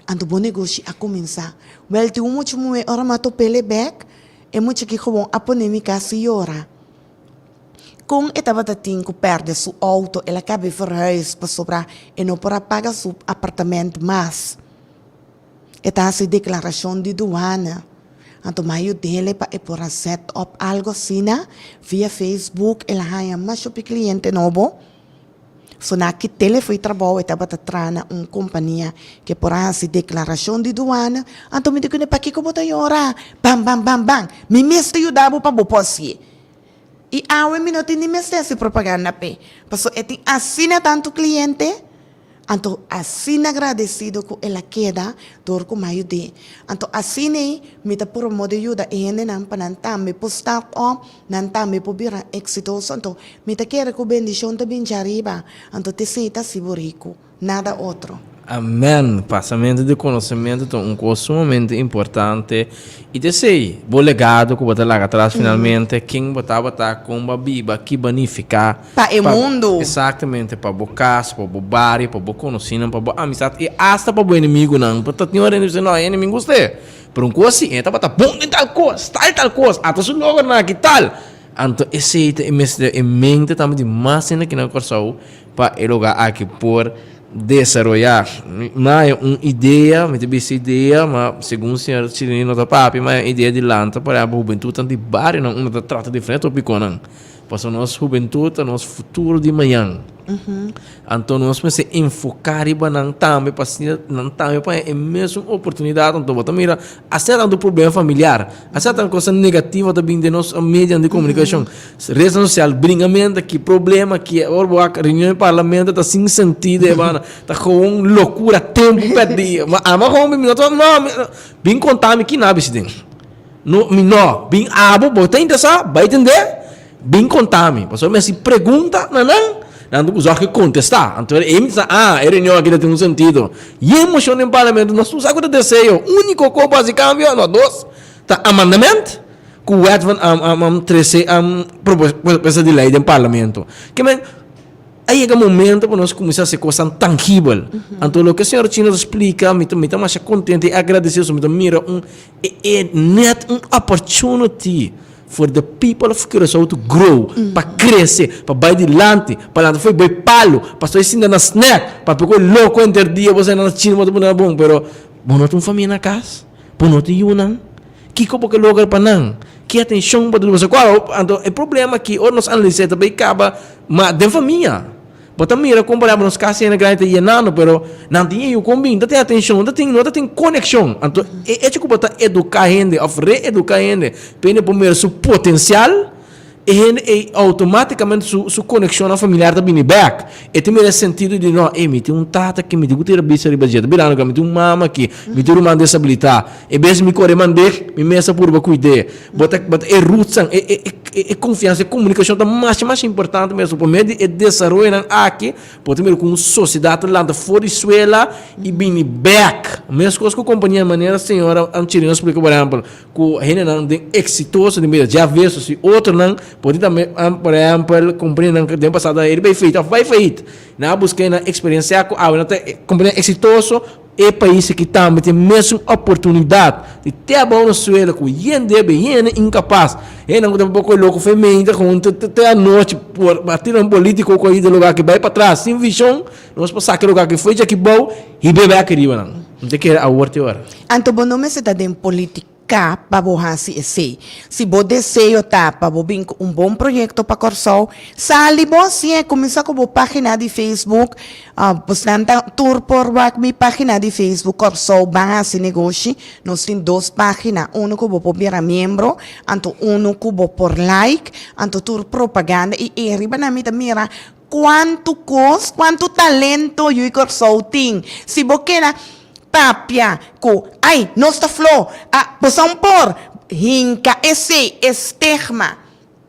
anto bo negoshi a kuminsá. Wèl tin un mucha muhé ora mi a top'el e bèk, e mucha ki gewoon a pone mi kasi yora. Kon e tabata tin ku pèrdè su outo, el a kaba e verhuis pasobra e no por a paga su apartamènt mas. E ta hasi deklarashon di duana. Anto mi a yud'é pa e por a set up algo asina via Facebook. El a haña mas hopi kliente nobo. So na ki telefo i trabou e tabata traha na un kompania ke por a hasi deklarashon di duana. Anto mi di kuné, Pakiko bo ta yora? Ban, ban, ban, ban. Mi mes ta yuda bo pa bo por hasié. I awe mi no tin ni mester hasi propaganda p'e, pasobra e tin asina tantu kliente. Anto asina gradesido ku el a keda dor ku mi a yud'é. Anto asin'ei mi ta promodo yuda e hendenan pa nan tambe por start up, nan tambe por bira eksitoso. Anto mi ta kere ku bendishon ta bin djariba. Anto t'esei ta hasi bo riku, nada otro. Amen. Pasamentu di konosementu ta un kos sumamente importante i ta esei bo legado ku bo ta laga atras finalmente, ken bo tabata, kon bo a biba, ki bo a nifiká Pa e mundu. Exactamente, pa bo kas, pa bo bario, pa bo konosínan, pa bo amistat i asta pa bo enemigunan. Bo ta tin ora hende bisa, no, e enemigu gust'é. Pero un kos si, e tabata bon den tal kos, tal tal kos, ata su logronan aki tal. Anto esei ta e mester e mente tambe di mas hende aki na Kòrsou pa e lugá aki por desaroyá. Mi a haña un idea, mi ta bisa idea, ma segun señor Chirino no ta papia, mi a haña un idea di lanta por ehèmpel hubentutnan di barionan unda ta trata diferente topikonan. Pasobra nos hubentut ta nos futuro di mañan. Anto nos mester enfoká riba nan tambe pa asina nan tambe por haña e mesun oportunidat. Anto bo ta mira asina tantu problema familiar, asina tantu cosa negativo ta bin den nos medianan di komunikashon. Rednan sosial, bringamento aki, problema aki, ora bo wak reunion di parlamento ta sin sentido e banda, ta gewoon lokura, tempu pèrdí. Ma ama gewoon mi no ta, no, bin konta mi kina a bisi den. No, mi no. Bin abo, bo ta interesá, bai tendé, bin konta mi. Pasobra mi hasi pregunta na nan, nan ta ku zòrg ke kontestá. Anto e mi ta sa, ah, e reunion aki ta tin un sentido. Yen moshon den parlamento, nos tur sa ku ta deseo. Úniko kos pa hasi kambio, no, dos, ta amandament ku wet van trese propuesta di lei den parlamento. Ke men, A yega momento pa nos kuminsá hasi kosnan tangibel. Anto loke señor Chino ta splika, mi ta mi ta masha kontento i agradesido, mi ta mira un e e net un opportunity for the people of Curaçao to grow, pa krese, pa bai dilanti, pa lanta fo'i bai palu, pa stoi sinta na snack, papia ku e loko henter dia, bo sa na Chino bo ta pone bon, pero bo no tin un famia na kas, bo no tin yunan. Kiko bo ke logra pa nan? Ki atenshon bo ta duna? Pasobra kua anto e problema aki ora nos analis'é ta bay kaba ma den famia. Bo ta mira kon por ehempel nos kas hende grandi ta yenando pero nan tin e yu kon bin ta tin atenshon ta tin no ta tin konekshon. Anto e echo ku bo ta eduká hende òf reeduká hende pa hende por mira su potensial E hende ei automaticamente su su conexionnan familiar ta bini bek. E ta mira e sentido di no, ey mi tin un tata aki, mi tin cu tira bisa riba dje. Ta birando cu mi tin un mama aki, mi tin un ruman desabilita. E bes mi core mand'é, mi mes a purba cuid'é. Bo ta bo ta e rootsnan, e e e e confiansa, e comunicacion ta masha masha importante mes. Por medio di e desaroyonan aki, bo ta mira cu un sociedad ta lanta for di suela y bini bek. Mescos cu compania, manera señora Chirino a splica por ehempel, Ku hendenan den eksitoso den bida, Jeff Bezos i otronan, por tin tambe, por ehèmpel, kompanianan ku den pasado a bai feit òf bai feit. Nan a buska e nan eksperensiá ku awe nan ta kompanianan eksitoso, e pais aki tambe tin mesun oportunidat di te abou na suela ku yen debe, yen inkapas, hendenan ku ta poko loko fe mente gewoon te te anochi por partidonan politiko ku a yu den lugar aki bai patras sin vishon, nos por saka e lugar aki fo'i djaki bou i bebe aki riba nan. Mi ta kere awor te ora. Anto bo no mester ta den politica pa bo haci esey. Si bo deseo ta pa bo bin cu un bon proyecto pa Corsou, sali bo hacié. Cuminsa cu bo pagina di Facebook. Bosnan ta tur por wak mi pagina di Facebook Corsou Ban Haci Negoshi. Nos tin dos pagina, uno cu bo por bira miembro, anto uno cu bo por like, anto tur propaganda y e riba nan mi ta mira Kuantu kos, kuantu talento yu i Kòrsou tin. Si bo keda papia ku, ai, nos ta flo, a, boso un por hinka esei, e stigma,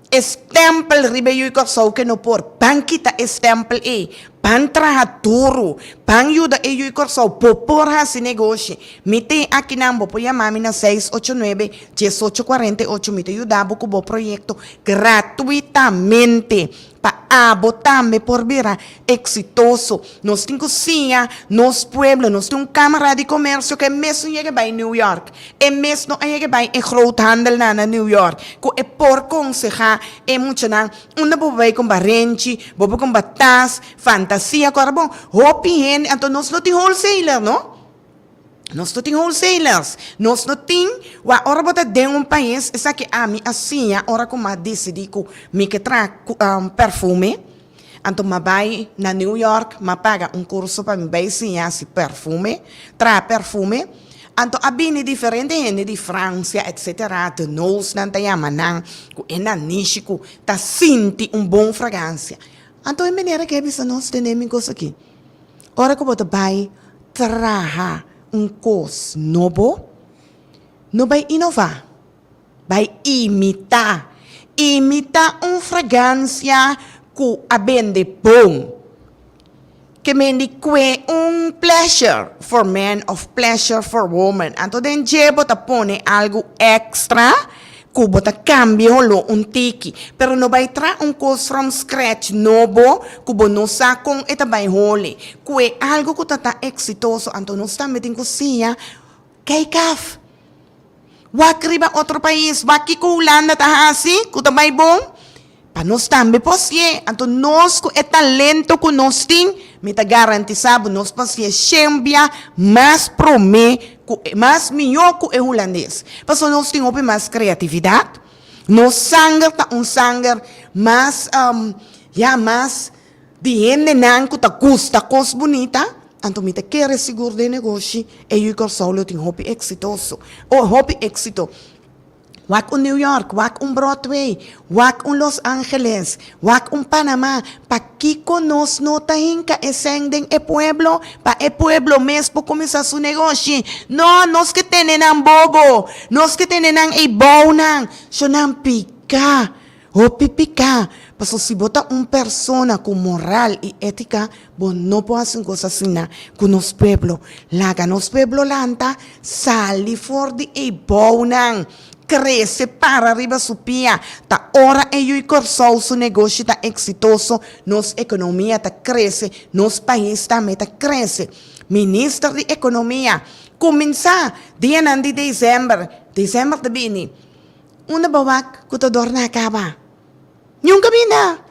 e stèmpel riba e yu i Kòrsou ke no por. Ban kita e stèmpel ei, ban traha duru, ban yuda e yu i Kòrsou, bo por hasi negoshi. Mi tin akinan, bo por yama mi na seis ocho nuebe, diesocho kuarenta i ocho, mi ta yuda bo ku bo proyekto gratuitamente. Pa abo tambe por bira exitoso, nos tin cu siña nos pueblo. Nos tin un Camara di Comercio cu e mes no yega bay New York, e mes no a yega bay e groothandelnan na New York, cu e por conseha e muchanan unda bo por bay cumpra renchi, bo por cumpra tas, fantasia, cu ora bon hopi hende, anto nos no tin wholesaler no. Nos no tin wholesalers, nos no tin, wak ora bo ta den un pais, esaki ami a siña ora ku m'a disidí ku mi ke traha perfume, anto m'a bai na New York, m'a paga un kurso pa mi bai siña hasi perfume, traha perfume, anto a bini diferente hende di Francia etcetera, de nose nan ta yama nan, ku e nanishi ku ta sinti un bon fragancia, anto e manera ke a bisa nos tene mi kos aki. Ora ku bo ta bai traha un kos nobo, no bai inová, bai imitá. Imitá un fragansia ku a bende bon. Ke men di kue un pleasure for men of pleasure for woman. Anto den dje bo ta pone algu extra ku bo ta kambia holó un tiki. Pero no bai traha un kos from scratch nobo ku bo no sa kon e ta bai hole. Kue algu ku ta ta eksitoso anto nos tambe tin ku siña kijk af. Wak riba otro pais, wak kiko Hulanda ta hasi ku ta bai bon, pa nos tambe por hasié. Anto nos ku e talento ku nos tin, mi ta garantisá bo nos por hasié shen bia mas promé ku mas mihó ku e hulandes. Pasobra nos tin hopi mas kreatividat, nos sanger ta un sanger mas, ya mas Di hendenan ku ta gusta kos bunita, anto mi ta kere sigur den negoshi e yu Kòrsou lo tin hopi eksitoso, o hopi éksito. Wak un New York, wak un Broadway, wak un Los Angeles, wak un Panama, pakiko nos no ta hinka e sèn den e pueblo pa e pueblo mes por kuminsá su negoshi? No, nos ke tene nan bobo, nos ke tene nan ei bounan, sho nan pika. Hopi piká, paso si bo ta un persona ku moral i étika, bo no por hasi un kos asina ku nos pueblo. Laga nos pueblo lanta, sali for di e bounan, krese para riba su pia. Ta ora e yu Kòrsou su negoshi ta eksitoso, nos ekonomia ta krese, nos pais tambe ta krese. Minister di Ekonomia, kuminsá dianan di desèmber, desèmber ta bini, Unda bo wak ku ta dorna kaba? Niun kaminda.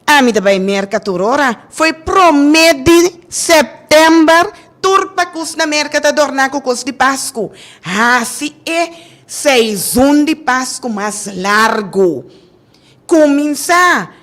Ami ta bai Merka tur ora. Foi promé di sèptèmber tur pakus na Merka ta dorná ku kos di Pasku. Hasi e seizun di Pasku mas largu. Kuminsá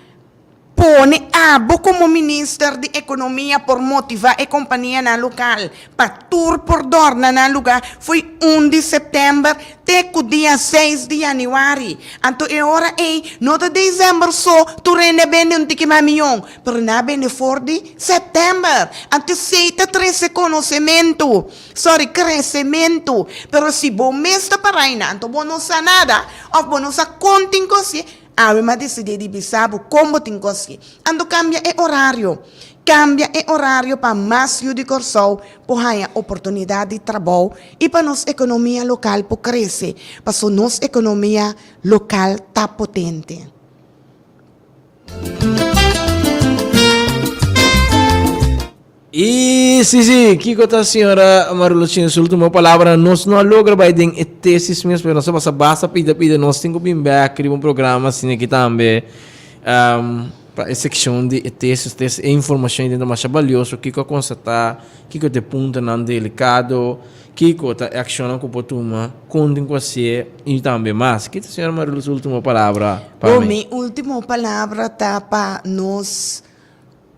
Pone abo komo minister di ekonomia por motivá e kompanianan lokal pa tur por dòrna nan lugá fo'i un di sèptèmber te ku dia seis di yanüari. Anto e ora ei no ta desèmber so tur hende a bende un tiki mas mion, pero nan a bende for di sèptèmber. Anto esei ta trese konosementu, sòri, kresementu. Pero si bo mes ta pará einan anto bo no sa nada òf bo no sa kon tin kos. Awe m'a disidí di bisa bo kon bo tin konsgui. Anto kambia e orario. Kambia e orario pa mas yu di Kòrsou por haña oportunidat di trabou i pa nos ekonomia lokal por krese, paso nos ekonomia lokal ta potente. I si si, kiko ta señora Marilochin su ultimo palabra? Nos no a logra bai den e tesis mes, pero nos a pasa basta pida pida, nos tin ku bin bek riba un programa asina aki tambe pa e sekshon di e tesis, tes e informashon ei ta masha balioso, kiko a konstatá, kiko ta e puntonan delikado, kiko ta e akshonnan ku por tuma, kon tin ku hasié i tambe mas. Ki ta señora Marilu su ultimo palabra pa Bo, mi? mi ultimo palabra ta pa nos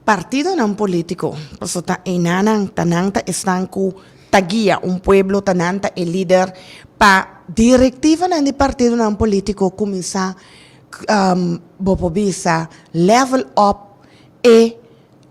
Partidonan politico, pasobra ta enanan, ta nan ta esnan cu ta guia un pueblo, ta nan ta e lider pa directivanan di partidonan politico cuminsa, bo por bisa, level up e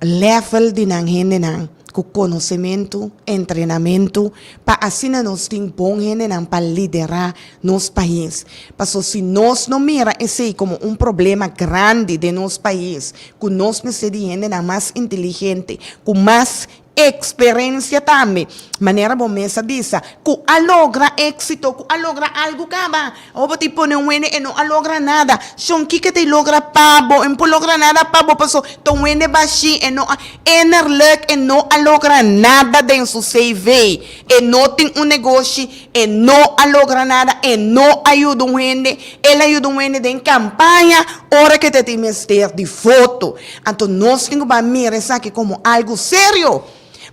level di nan hendenan cu conocemento, entrenamento, pa asina nos tin bon hendenan pa lidera nos pais. Pasobra si nos no mira esey como un problema grandi den nos pais, ku nos mester di hendenan mas inteligente, ku mas eksperensia tambe, manera bo mes a bisa, ku a logra éksito, ku a logra algu kaba. Awor bo ta pone un hende e no a logra nada. Shon kiko ta logra pa bo? E no por logra nada pa bo paso ta un hende bashí, e no a innerlijk e no a logra nada den su CV. E no tin un negoshi, E no a logra nada, e no a yuda un hende, el a yuda un hende den campaña ora ke ta tin mester di voto. Anto nos tin ku bai mira esaki komo algu serio.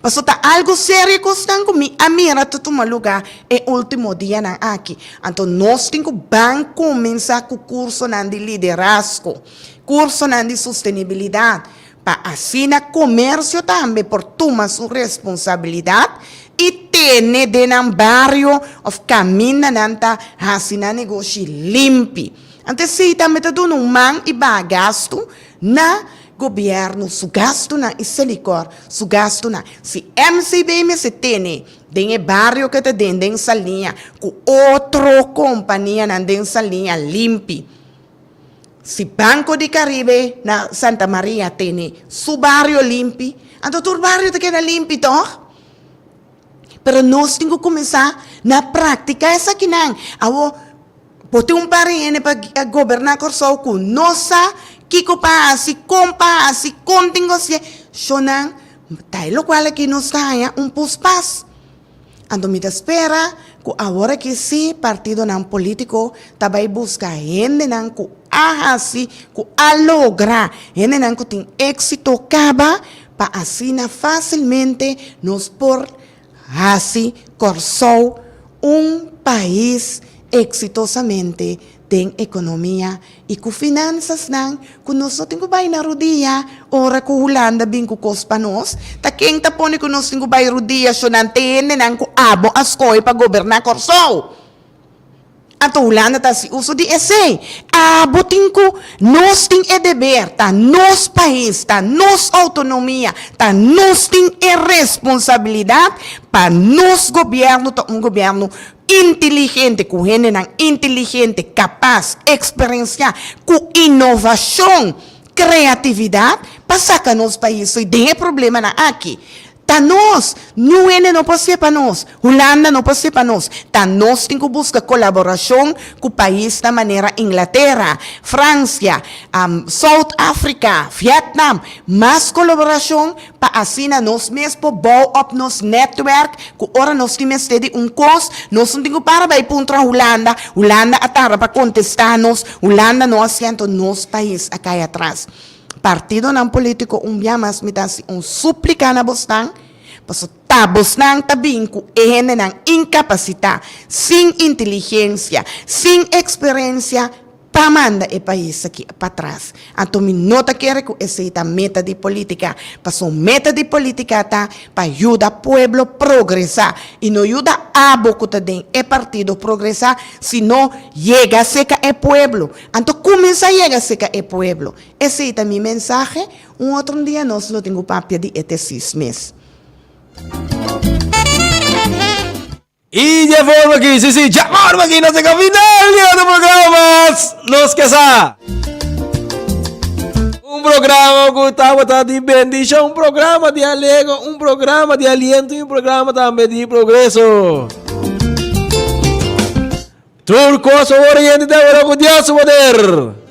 Pasobra ta algu serio ku esnan ku mi a mira ta tuma luga e ultimo dianan aki. Anto nos tin ku ban kuminsá ku kursonan di liderazgo, kursonan di sostenibilidat, Pa asina komersio tambe por tuma su responsabilidat i tene den nan bario òf kaminda nan ta hasi nan negoshi limpi. Anto esei tambe ta duna un man i baha gastu na gobièrnu su gastunan i Selikor su gastunan. Si MCB mester tene den e bario ke ta den den Saliña ku otro kompanianan den Saliña limpi. Si Banco di Caribe na Santa Maria tene su bario limpi, anto tur bario ta keda limpi tòg? Pero nos tin ku kuminsá na praktiká esakinan. Awor, bo tin un par di hende pa goberná Kòrsou ku no sa kiko pa hasi, kon pa hasi, kon tin ku hasié. Shonnan, ta e lokual aki nos ta haña un puspas. Anto mi ta spera ku awor aki sí partidonan polítiko ta bai buska hendenan ku a hasi, ku a logra, hendenan ku tin éksito kaba Pa asina fásilmente nos por hasi Kòrsou un pais eksitosamente den ekonomia i ku finansasnan ku nos no tin ku bai na rudia ora ku Hulanda bin ku kos pa nos. Ta ken ta pone ku nos tin ku bai rudia shonnan te hendenan ku abo a skohe pa goberná Kòrsou? Anto Hulanda ta hasi uso di esei. Abo tin ku, nos tin e deber, ta nos pais, ta nos outonomia, ta nos tin e responsabilidat pa nos gobièrnu ta un gobièrnu inteligente, ku hendenan inteligente, kapas, eksperensiá, ku inovashon, kreatividat pa saka nos pais fo'i den e problemanan aki. Ta nos! Niun hende no por sepa nos. Hulanda no por sepa nos. Ta nos tin ku buska kolaborashon ku paisnan manera Inglatera, Fransia, South Africa, Vietnam. Mas kolaborashon pa asina nos mes por bou op nos nètwèrk ku ora nos tin mester di un kos, nos no tin ku para bai puntra Hulanda. Hulanda a tarda pa kontestá nos, Hulanda no a siento nos pais a kai atras. Partidonan politico un bia mas mi ta haci un suplica na bosnan, paso ta bosnan ta bin cu e hendenan incapacita, sin inteligencia, sin experiencia pa manda e pais aki patras. Anto mi no ta kere cu esey ta meta di politica, paso meta di politica ta pa yuda pueblo progresa y no yuda abo cu ta den e partido progresa, sino yega cerca e pueblo. Anto cuminsa yega cerca e pueblo. Esey ta mi mensahe, un otro dia nos lo tin cu papia di e tesis mes. Y dje forma aki, si si, dje forma aki nos ta yega final di otro programa Nos Ke Sa. Un programa cu tabata di bendicion, un programa di alego, un programa di aliento y un programa tambe di progreso. Tur kos awor yende ta ora ku Dios su poder.